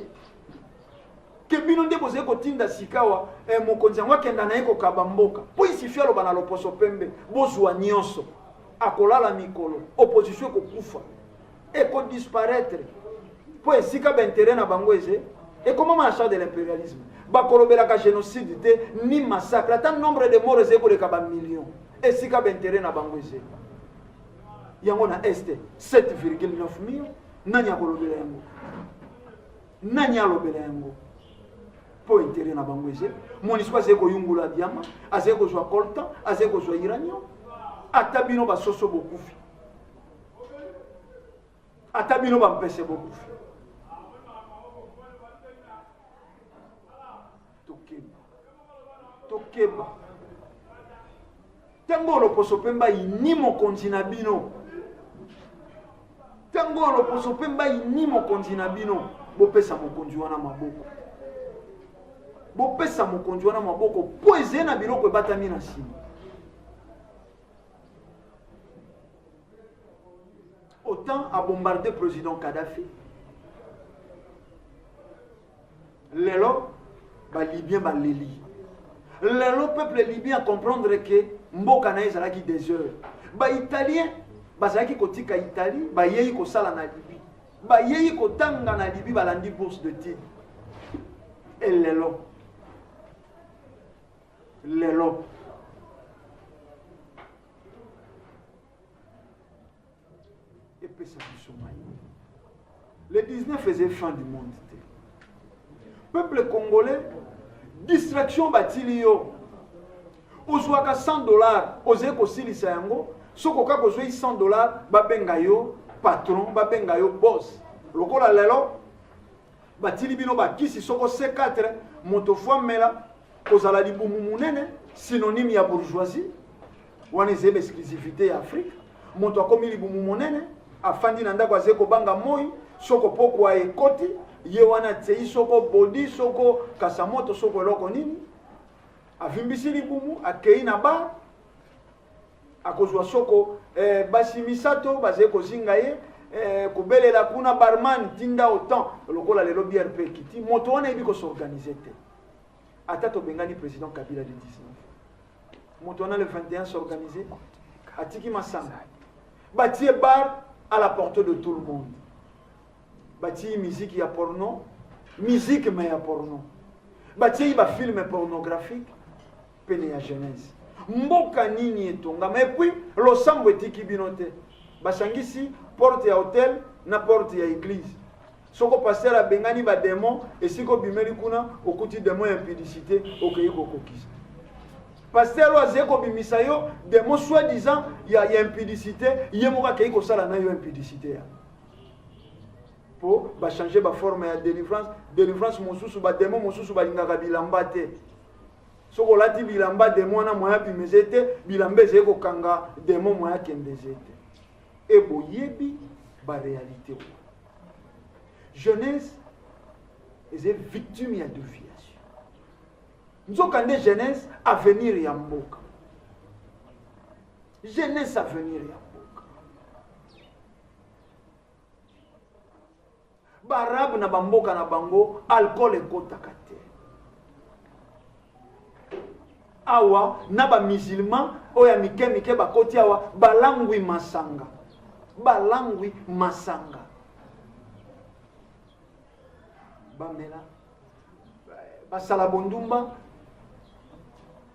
ke bino nde bozali kotinda sikawa eh, mokonzi yango akenda na ye kokaba mboka mpo isifi aloba na loposo pembe bozwa nyonso akolala mikolo opposition ekokufa ekodisparaître mpo esika baintere na bango eze ekomama na charte de l'impérialisme bakolobelaka génocide te ni massacre ata nombre de mort ezali koleka bamillion esika baintere na bango eze yango na est 7,9 million nani akolobela yango nani alobela yango mpo intere na bango eze monisco azali koyungula diama azali kozwa coltan azali kozwa uranium ata bino basoso bokufi ata bino bampese bokufi tokeba tokeba Ntango oyo loposo pembe ayini mokonzi na bino, ntango oyo loposo pembe ayini mokonzi na bino, bopesa mokonzi wana maboko, bopesa mokonzi wana maboko mpo ezali na biloko ebatami na nsima. Autant a bombardé président Kadhafi, Lelo ba libyens baleli. Lelo peuple libyen a comprendre que mboka na ye ezalaki desert. Ba italiens bazalaki kotika Italie, bayei kosala na Libye. Bayei kotanga na Libye, balandi bourse d'études. Et lelo lelo epesa biso mai le 19 eza fin du monde te peuple congolais distraction batili yo ozwaka 100 dollars ozali kosilisa yango soki okaka ozwi 100 dollars babenga yo patron babenga yo boss lokola lelo batili bino bakisi soko c4 moto fo amela kozala libumu monene synonyme ya bourgeoisie wana ezali baexclusivité ya afrique moto akomi libumu monene afandi na ndako azali kobanga moi soko pokwa ekoti ye wana atei soko bodi soko kasamoto soko eloko nini avimbisi libumu akei na bar akozwa soko eh, basi misato bazali kozinga ye eh, kobelela kuna barman tinda autant lokola lelo bière mpe ekiti moto wana ayebi kosorganize te ata tobengani président kabila le 19 moto wana le 21 s'organiser atiki masanga batie bar à la portée de tout le monde batie musique ya porno musique me ya porno batie bafilme pornographique pene ya genèse mboka nini etongama epuis losambo etiki bino te basangisi porte ya hotel na porte ya eglise soko pasteur abengani ba demon esika obimeli kuna okuti demon ya impudicité okei kokokisa pasteur oyo azali kobimisa yo demon soit disant ya, ya impudicité ye moko akei kosala na yo impudicité ya mpo bachange baforme ya délivrance délivrance mosusu bademon mosusu balingaka bilamba te soki olati bilamba demon wana moyen abima eze te bilamba ezali kokanga demon moyen akende eze te e boyebi baréalité wana jeunesse eza victime ya déviation nzoka nde jeunesse avenir ya mboka jeunesse avenir ya mboka Baarabe na bamboka na bango alcool ekotaka te. Awa na ba musulman oyo ya mike mike bakoti awa balangwi masanga, balangwi masanga, bamela basala bondumba,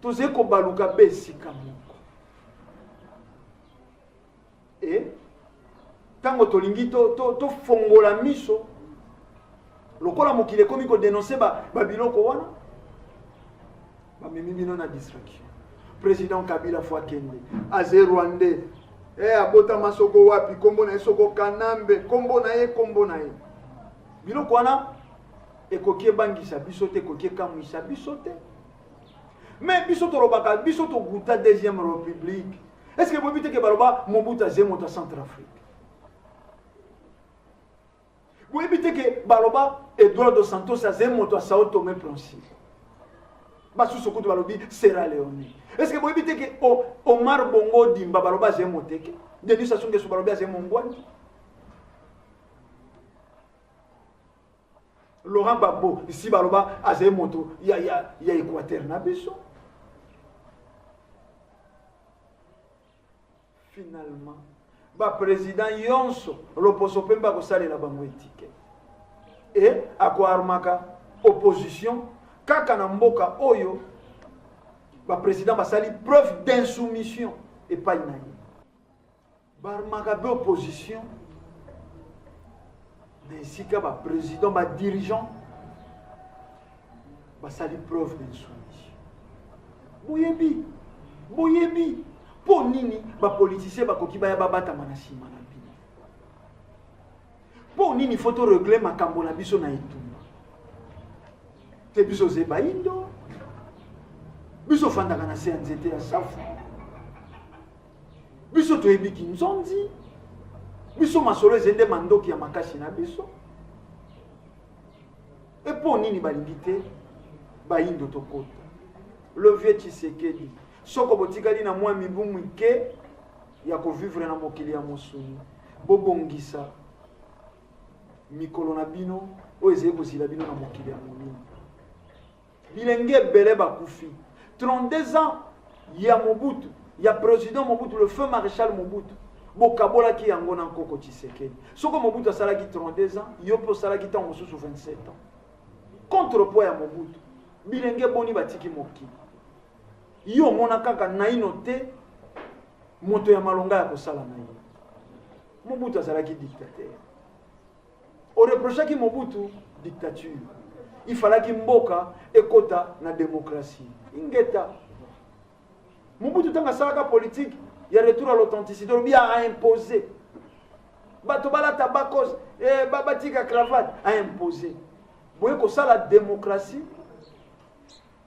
tozali kobaluka be esika moko. E ntango tolingi tofongola to, to miso. Lokola mokili ekomi ko denoncer ba, ba biloko wana, bamemi bino na distraction. Président Kabila fo akende, aze rwandais, eh, abotama soko wapi, kombo na ye soko Kanambe, kombo na ye, kombo na ye. Biloko wana ekoki ebangisa biso te, ekoki ekamwisa biso te. Mais biso tolobaka, biso toguta deuxième république. Est-ce que boyebi te ke baloba Mobutu aze moto ya Centrafrique? Boyebi te ke baloba Eduardo Santos aze moto ya Sao Tome Principe? Basusu kutu balobi Sierra Leone. Est-ce que boyebi te ke Omar Bongo Dimba baloba aze moteke? Denis Sassou Nguesso balobi aze mongwani? Laurent Gbagbo isi baloba azali moto ya, ya, ya Équateur na biso. Finalement, ba président yonso loposo pembe akosalela bango étiquette et akoarmaka opposition kaka na mboka oyo ba président basali preuve d'insoumission epai na ye. Barmaka be opposition na esika ba président ba dirigeant basali preuve d'insoumission. Boyebi, boyebi mpo nini ba politicien bakoki baya babatama na nsima na bino? Mpo nini faut to régler makambo na biso na etumba? Te biso ze bayindo, biso ofandaka na se ya nzete ya safu. Biso toyebi kinzonzi, biso masolo ezali nde mandoki ya makasi na biso. E mpo nini balingi te bayindo tokota? Le vieux Tshisekedi, soko botikali na mwa mibu mike ya kovivre na mokili ya mosuni, bobongisa mikolo na bino oyo ezali kozila bino na mokili ya molimo. Bilenge ebele bakufi. 32 ans ya Mobutu, ya président Mobutu, le feu maréchal Mobutu, bokabolaki yango na nkoko Tshisekedi. Soko Mobutu asalaki 32 ans, yo mpe osalaki ntango mosusu 27 ans. Contrepoids ya Mobutu, bilenge boni batiki mokili. Yo omona kaka naino te moto ya malonga ya kosala na ye. Mobutu azalaki dictateur. Oreprochaki Mobutu dictature. Il fallaki mboka ekota na démocratie. Ingeta. Mobutu tanga asalaka politique ya retour à l'authenticité, olobi a imposer. Bato balata bakos, eh, batika cravate, a imposer. Boye kosala démocratie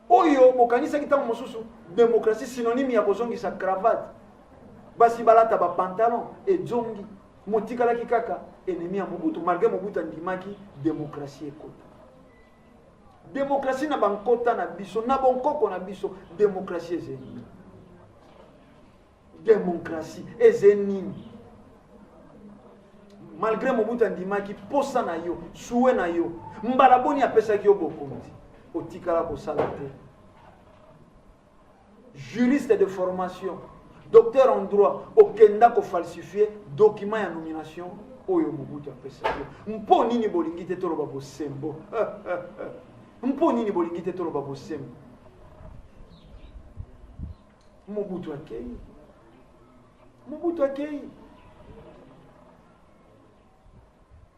oyo bokanisaki ntango mosusu démocratie synonyme ya kozongisa cravate, basi balata ba pantalon ezongi, motikalaki kaka ennemi ya Mobutu, malgré Mobutu andimaki démocratie ekota. Démocratie na bankota na biso, na bonkoko na biso, démocratie ezali nini? Démocratie ezali nini? Malgré Mobutu andimaki posa na yo, souhait na yo, mbala boni apesaki yo bokonzi, otikala kosala te. Juriste de formation, docteur en droit, okenda ko falsifier document ya nomination oyo Mobutu apesaki yo. Mpo nini bolingi te toloba bosembo? Mpo nini bolingi te toloba bosembo? Mobutu akei. Mobutu akei.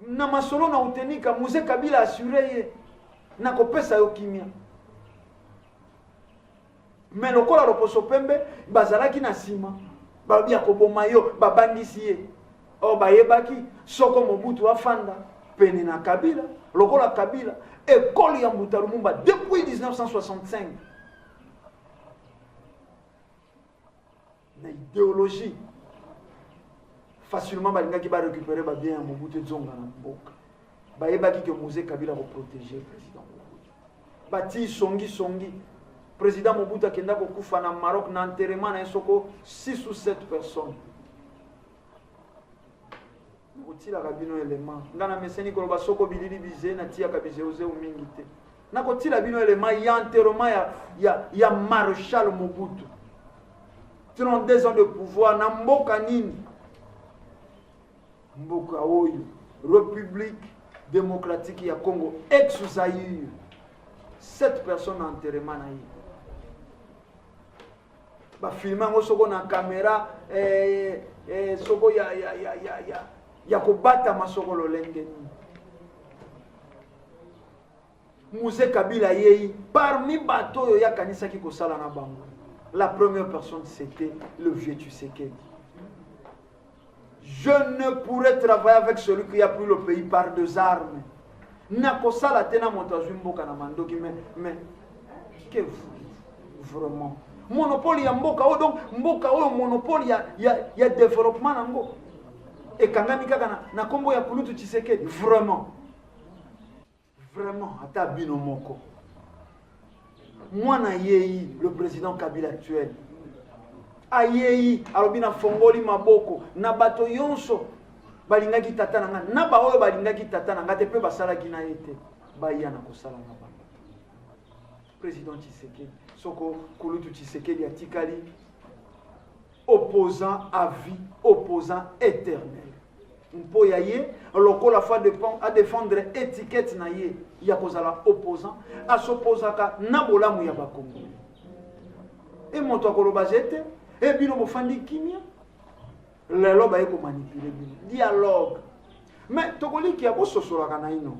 Na masolo na Utenika, Mzee Kabila assuré ye na kopesa yo kimia. Mais lokola loposo pembe bazalaki na nsima, balobi ya koboma yo, babangisi ye. Or bayebaki soko Mobutu afanda pene na Kabila, lokola Kabila école ya Mbuta Lumumba depuis 1965 na idéologie facilement balingaki ba récupérer ba bien ya Mobutu ezonga na mboka. Bayebaki que Mzee Kabila ko protéger président Mobutu. Bati songi songi. Président Mobutu akenda kokufa na Maroc na enterrement na ye soko 6 ou 7 personnes. Nakotilaka bino elema. Nga na meseni koloba soko bilili bize natiyaka bizeuzeu mingi te. Nakotila bino elema ya enterrement ya Maréchal Mobutu. 32 ans de pouvoir na mboka nini? Mboka oyo République démocratique ya Congo ex-Zaïre. 7 personnes na enterrement na ye. Ba filmer yango soko na caméra, soko ya kobatama soko lolenge nini. Mzee Kabila ayei parmi bato oyo ye akanisaki kosala na bango, la première personne, c'était le vieux Tshisekedi. Je ne pourrais travailler avec celui qui a pris le pays par deux armes. Nakosala te na moto azwi mboka na mandoki, mais que voulez-vous vraiment? Monopole ya mboka oyo, donc mboka oyo monopole ya développement nango ekangami kaka na kombo ya kulutu Tshisekedi. Vraiment, vraiment, ata bino moko. Mwana yei, le président Kabila actuel ayei, alobi na fongoli maboko na bato nyonso balingaki tata na nga, na baoyo balingaki tata na nga te mpe basalaki na ye te, baya na kosala na bango. Président Tshisekedi, soko kulutu Tshisekedi atikali opposant à vie, opposant éternel, mpo ya ye lokola faut adéfendre étiquette na ye ya kozala opposant, asopozaka na bolamu ya Bakongoli. E moto akoloba ze te, e bino bofandi kimia. Lelo baye komanipuler bino dialogue, mais tokolikia bososolaka na ino.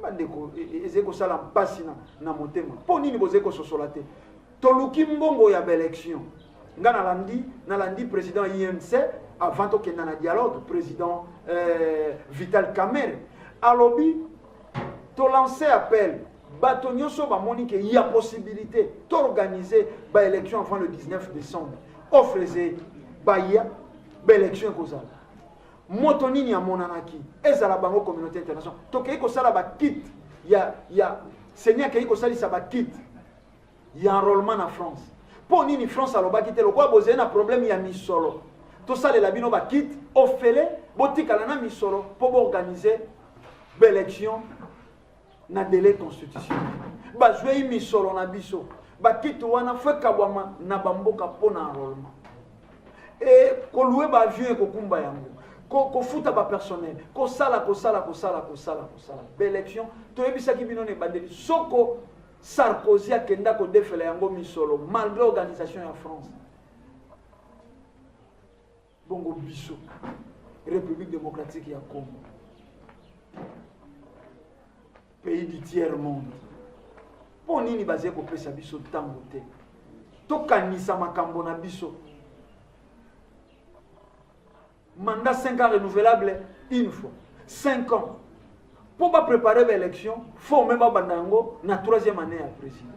Bandeko, ezali kosala mpasi na motema. Mpo nini bozali kososola te? Toluki mbongo ya baélection. Nga nalandi président UNC avant tokenda na dialogue, président Vital Kamerhe alobi tolance appel, bato nyonso bamoni ke ya possibilité toorganiser baélection avant le 19 décembre, offre eze baya, baélection ekozala. Moto nini amonanaki? Ezala bango communauté internationale, tokei kosala bakit ya CENI, akei kosalisa bakit ya enrôlement na France. Mpo nini France alobaki te, lokola bozali na problème ya misolo, tosalela bino bakit ofele, botikala na misolo mpo boorganiser baélection na délai constitutionnel? Bazwei misolo na biso, bakiti wana faut ekabwama na bamboka mpo na enrôlement, e kolouer baavion, ekokumba yango, kofuta bapersonnel, kosala, kosala, kosala, kosala, kosala baélection. Toyebisaki bino na ebandeli, soko Sarkozy akenda kodefela yango misolo malgré organisation ya France. Bongo biso, République démocratique ya Congo, pays du tiers monde, mpo nini bazali kopesa biso ntango te tokanisa makambo na biso? Mandat 5 ans renouvelable une fois, 5 ans mpo bapréparer baélection, faut me babanda yango na troisième année ya président.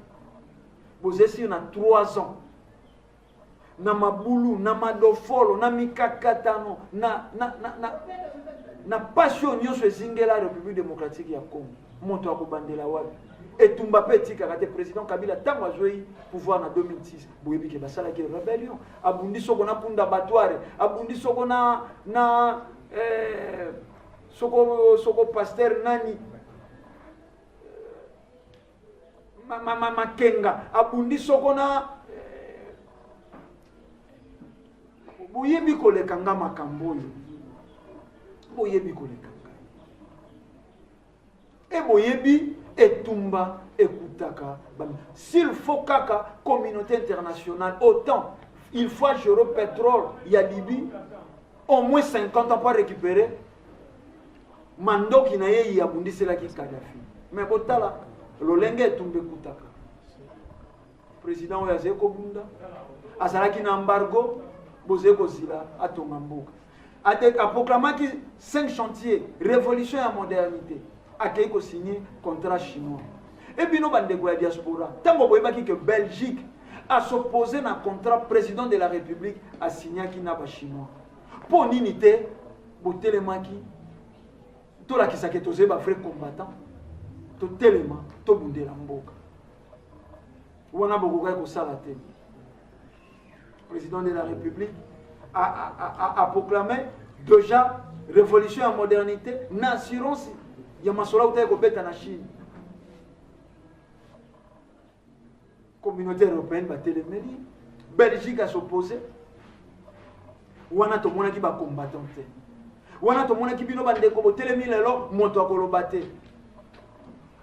Bozesi na 3 ans na mabulu, na madofolo, na mikakatano, na pasi oyo nyonso ezingela République démocratique ya Congo. Moto akobandela wapi? Etumba mpe etikaka te. Président Kabila, ntango azwei pouvoir na 2006, boyebi ke basalaki rébellion, abundi soko na Mpunda Batware, abundi soko na soko pasteur nani, Makenga, abundi soko na boyebi koleka nga makambo oyo, boyebi koleka ngai, e boyebi etumba ekutaka. S'il faut kaka communauté internationale, autant il faut gérer pétrole ya Libye au moins 50 ans pour récupérer mandoki na ye abundiselaki Kadafi. Mais botala lolenge etumba ekutaka président oyo azali kobunda, azalaki na embargo, bozali kozila atonga mboka. Aproclamaki 5 chantiers, révolution ya modernité, akei kosigner contrat chinois. E bino bandeko ya diaspora, ntango boyebaki ke Belgique as'oppose na contrat président de la République asignaki na bachinois, mpo nini te botelemaki? Tolakisaki tozali bavrai combattant, totelema, tobundela mboka. Wana bokokaki kosala te. Président de la République a proclamé déjà révolution ya modernité na assurance ya masolo autaki kobeta na Chine. Communauté européenne batelemeli, Belgique as'oppose. Wana tomonaki bacombattant te, wana tomonaki bino bandeko botelemi lelo, moto akoloba te.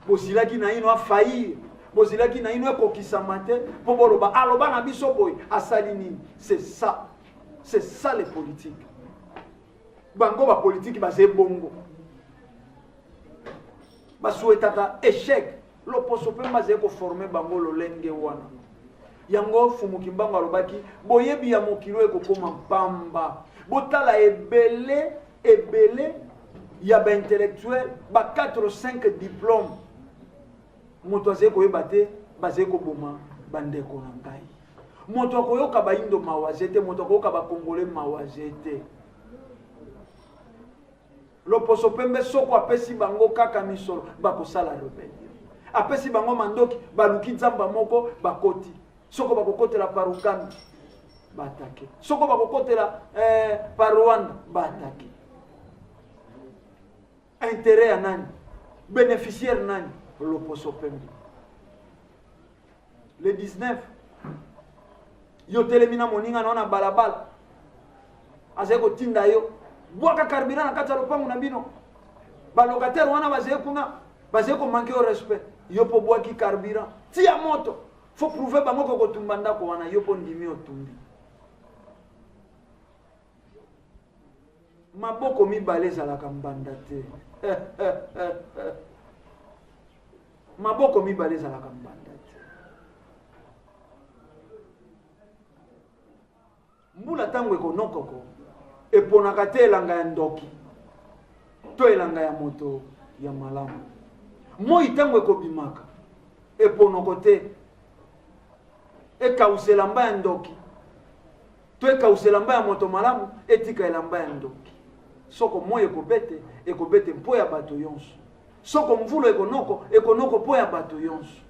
Bozilaki na ino afaillir, bozilaki na ino ekokisama te mpo boloba aloba na biso boye, asali nini. C'est ça, c'est ça les politiques. Bango bapolitiki baza ebongo, basouhaitaka échec. Loposo pembe azali koforme bango lolenge wana. Yango Fumu Kimbangu alobaki, boyebi ya mokili oyo ekokoma mpamba. Botala ebele ebele ya ba intellectuel ba 4 ou 5 diplôme, moto azali koyeba te, bazali koboma bandeko na ngai. Moto akoyoka bayindo mawa ze te, moto akoyoka bakongole mawa ze te. Loposo pembe soko apesi bango kaka misolo, bakosala rebellion. Apesi bango mandoki, baluki nzamba moko, bakoti. Soko bakokotela par Uganda, baatake. Soko bakokotela eh, par Rwanda, baatake. Intérêt ya nani? Bénéficiaire nani? Loposo pembe. Le 19 yo telemi na moninga na yo na balabala, azali kotinda yo bwaka carburant na kati ya lopango na bino. Balocataire wana bazali kuna, bazali komanke yo respect. Yo mpo bwaki carburant, tia moto, faut prouver bango ko kotumba ndako wana. Yo mpo ndimi, otumbi. Maboko mibale ezalaka mbanda te. Maboko mibale ezalaka mbanda te. Mbula ntango ekonokoko, eponaka te elanga ya ndoki to elanga ya moto ya malamu. Moi ntango ekobimaka, eponoko te ekausa elamba ya ndoki to ekausa elamba ya moto malamu, etika elamba ya ndoki. Soko moi ekobete, ekobete mpo ya bato yonso. Soko mvula ekonoko, ekonoko mpo ya bato yonso.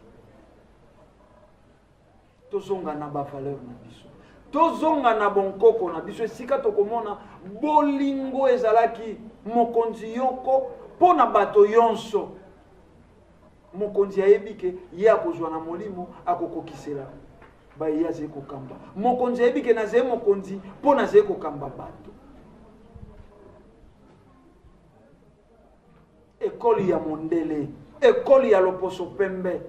Tozonga na bavaleur na biso, tozonga na bonkoko na biso, esika tokomona bolingo ezalaki mokonzi yoko mpo na bato yonso. Mokonzi ayebi ke ye akozwa na molimo, akokokisela baye ye azali kokamba. Mokonzi ayebi ke nazali mokonzi mpo nazali kokamba bato. Ekole ya mondele, ekole ya loposo pembe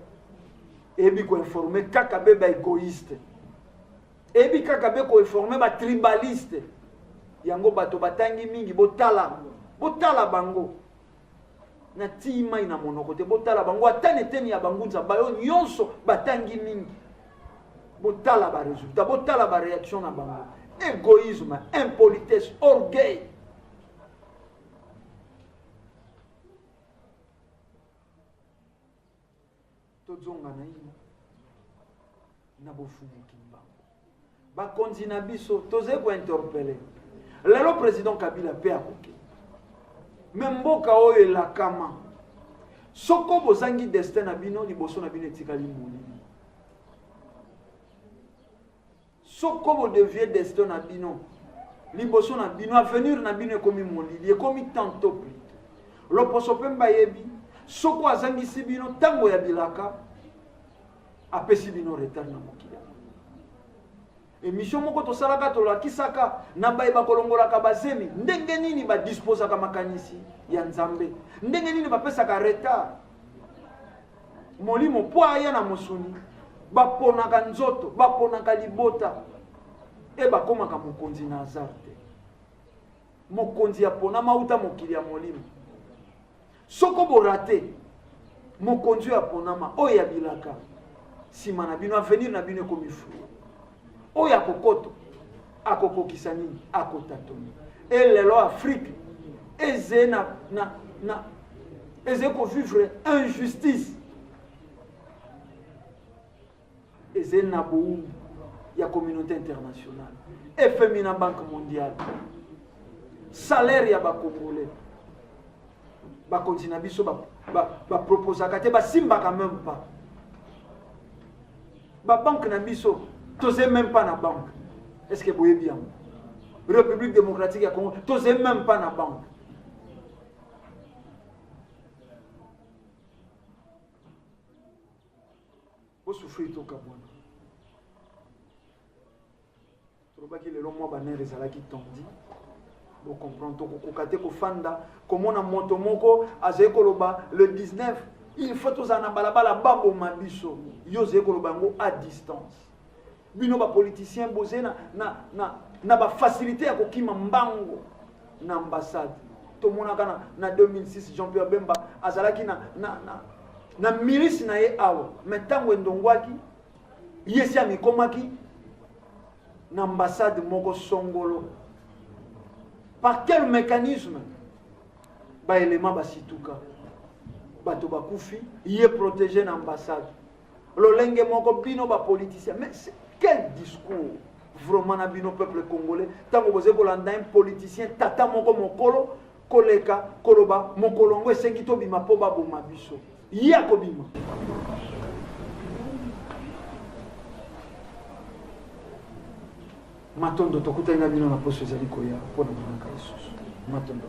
eyebi koinforme kaka be baegoïste, eyebi kaka be koinforme batribaliste. Yango bato batangi mingi, botala, botala bango na tii mai na monoko te. Botala bango ata na eteni ya bangunza bayo nyonso batangi mingi, botala baresultat, botala baréaction na bango: égoïsme, impolitesse, orgueil. Tozonga na ino na bofumu Kimbangu. Bakonzi na biso, tozali kointerpele lelo président Kabila mpe akoki me mboka oyo elakama. Soko bozangi destin na bino, liboso na bino etikali molili. Soko bodevie destin na bino, liboso na bino avenir na bino ekomi molili, ekomi tantôt plutôt. Loposo mpe bayebi soko azangisi bino ntango ya bilaka, apesi bino retard na mokili. Émission moko tosalaka, tolakisaka na baye bakolongolaka bazemi ndenge nini badisposaka makanisi ya Nzambe, ndenge nini bapesaka retard molimo mpo aya na mosuni. Baponaka nzoto, baponaka libota e bakomaka mokonzi na hasard te. Mokonzi aponama uta mokili ya molimo. Soko borate mokonzi oyo aponama, oyo ya bilaka, nsima na bino avenir na bino ekomi flou. Oyo akokoto akokokisa nini? Akotatoni. E lelo Afrique eze na, na, na eze kovivre injustice, eze na bowumbu ya communauté internationale, FMI na Banque mondiale. Salaire ya bacongolais, bakonzi na biso baproposaka te, basimbaka même pas. Babanke na biso, toze même pas na banque. Est ce que boyebi yango? République démocratique ya Congo, toze même pas na banque. Bosouffrir, tokabwana. Tolobaki lelo mwa banere ezalaki tondi, bocomprendre. Tokokoka te kofanda komona moto moko azali koloba le 19 il faut tozala na balabala, baboma biso. Yo ozali koloba yango à distance. Bino bapoliticien bozali na, na, na, na bafacilité ya kokima mbango na ambassade. Tomonaka na, na 2006 Jean Pierre Bemba azalaki na, na, na. Na milice na ye awa, mais ntango endongwaki, ye si amikomaki na ambassade moko songolo. Par quel mécanisme? Baelema basituka, bato bakufi, ye protégé na ambassade. Lolenge moko bino bapoliticien, mais quel discours vraiment na bino peuple congolais, ntango bozali kolanda un politicien tata moko mokolo koleka koloba mokolo yango esengi tobima mpo baboma biso, ye akobima. Matondo, tokutani na bino na poso ezali koya mpo na manaka lisusu. Matondo.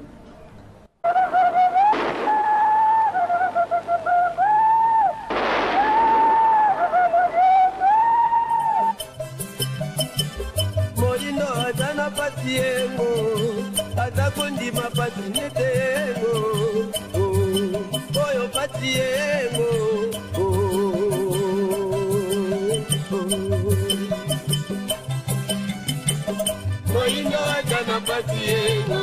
Moyindo aza na pasi yengo, aza kondima pasi nete yengo, oyo pasi yengo. Moyindo aza na pasi yengo,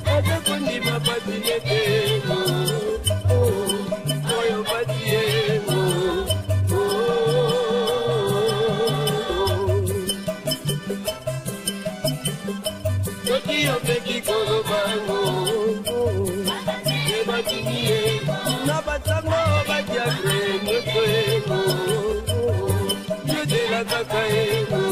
aza kondima pasi nete yengo, oyo pasi yengo. Soki opeki kolobango ebatiki ye na basango badiakre nyonso yengo, yozela kaka yengo.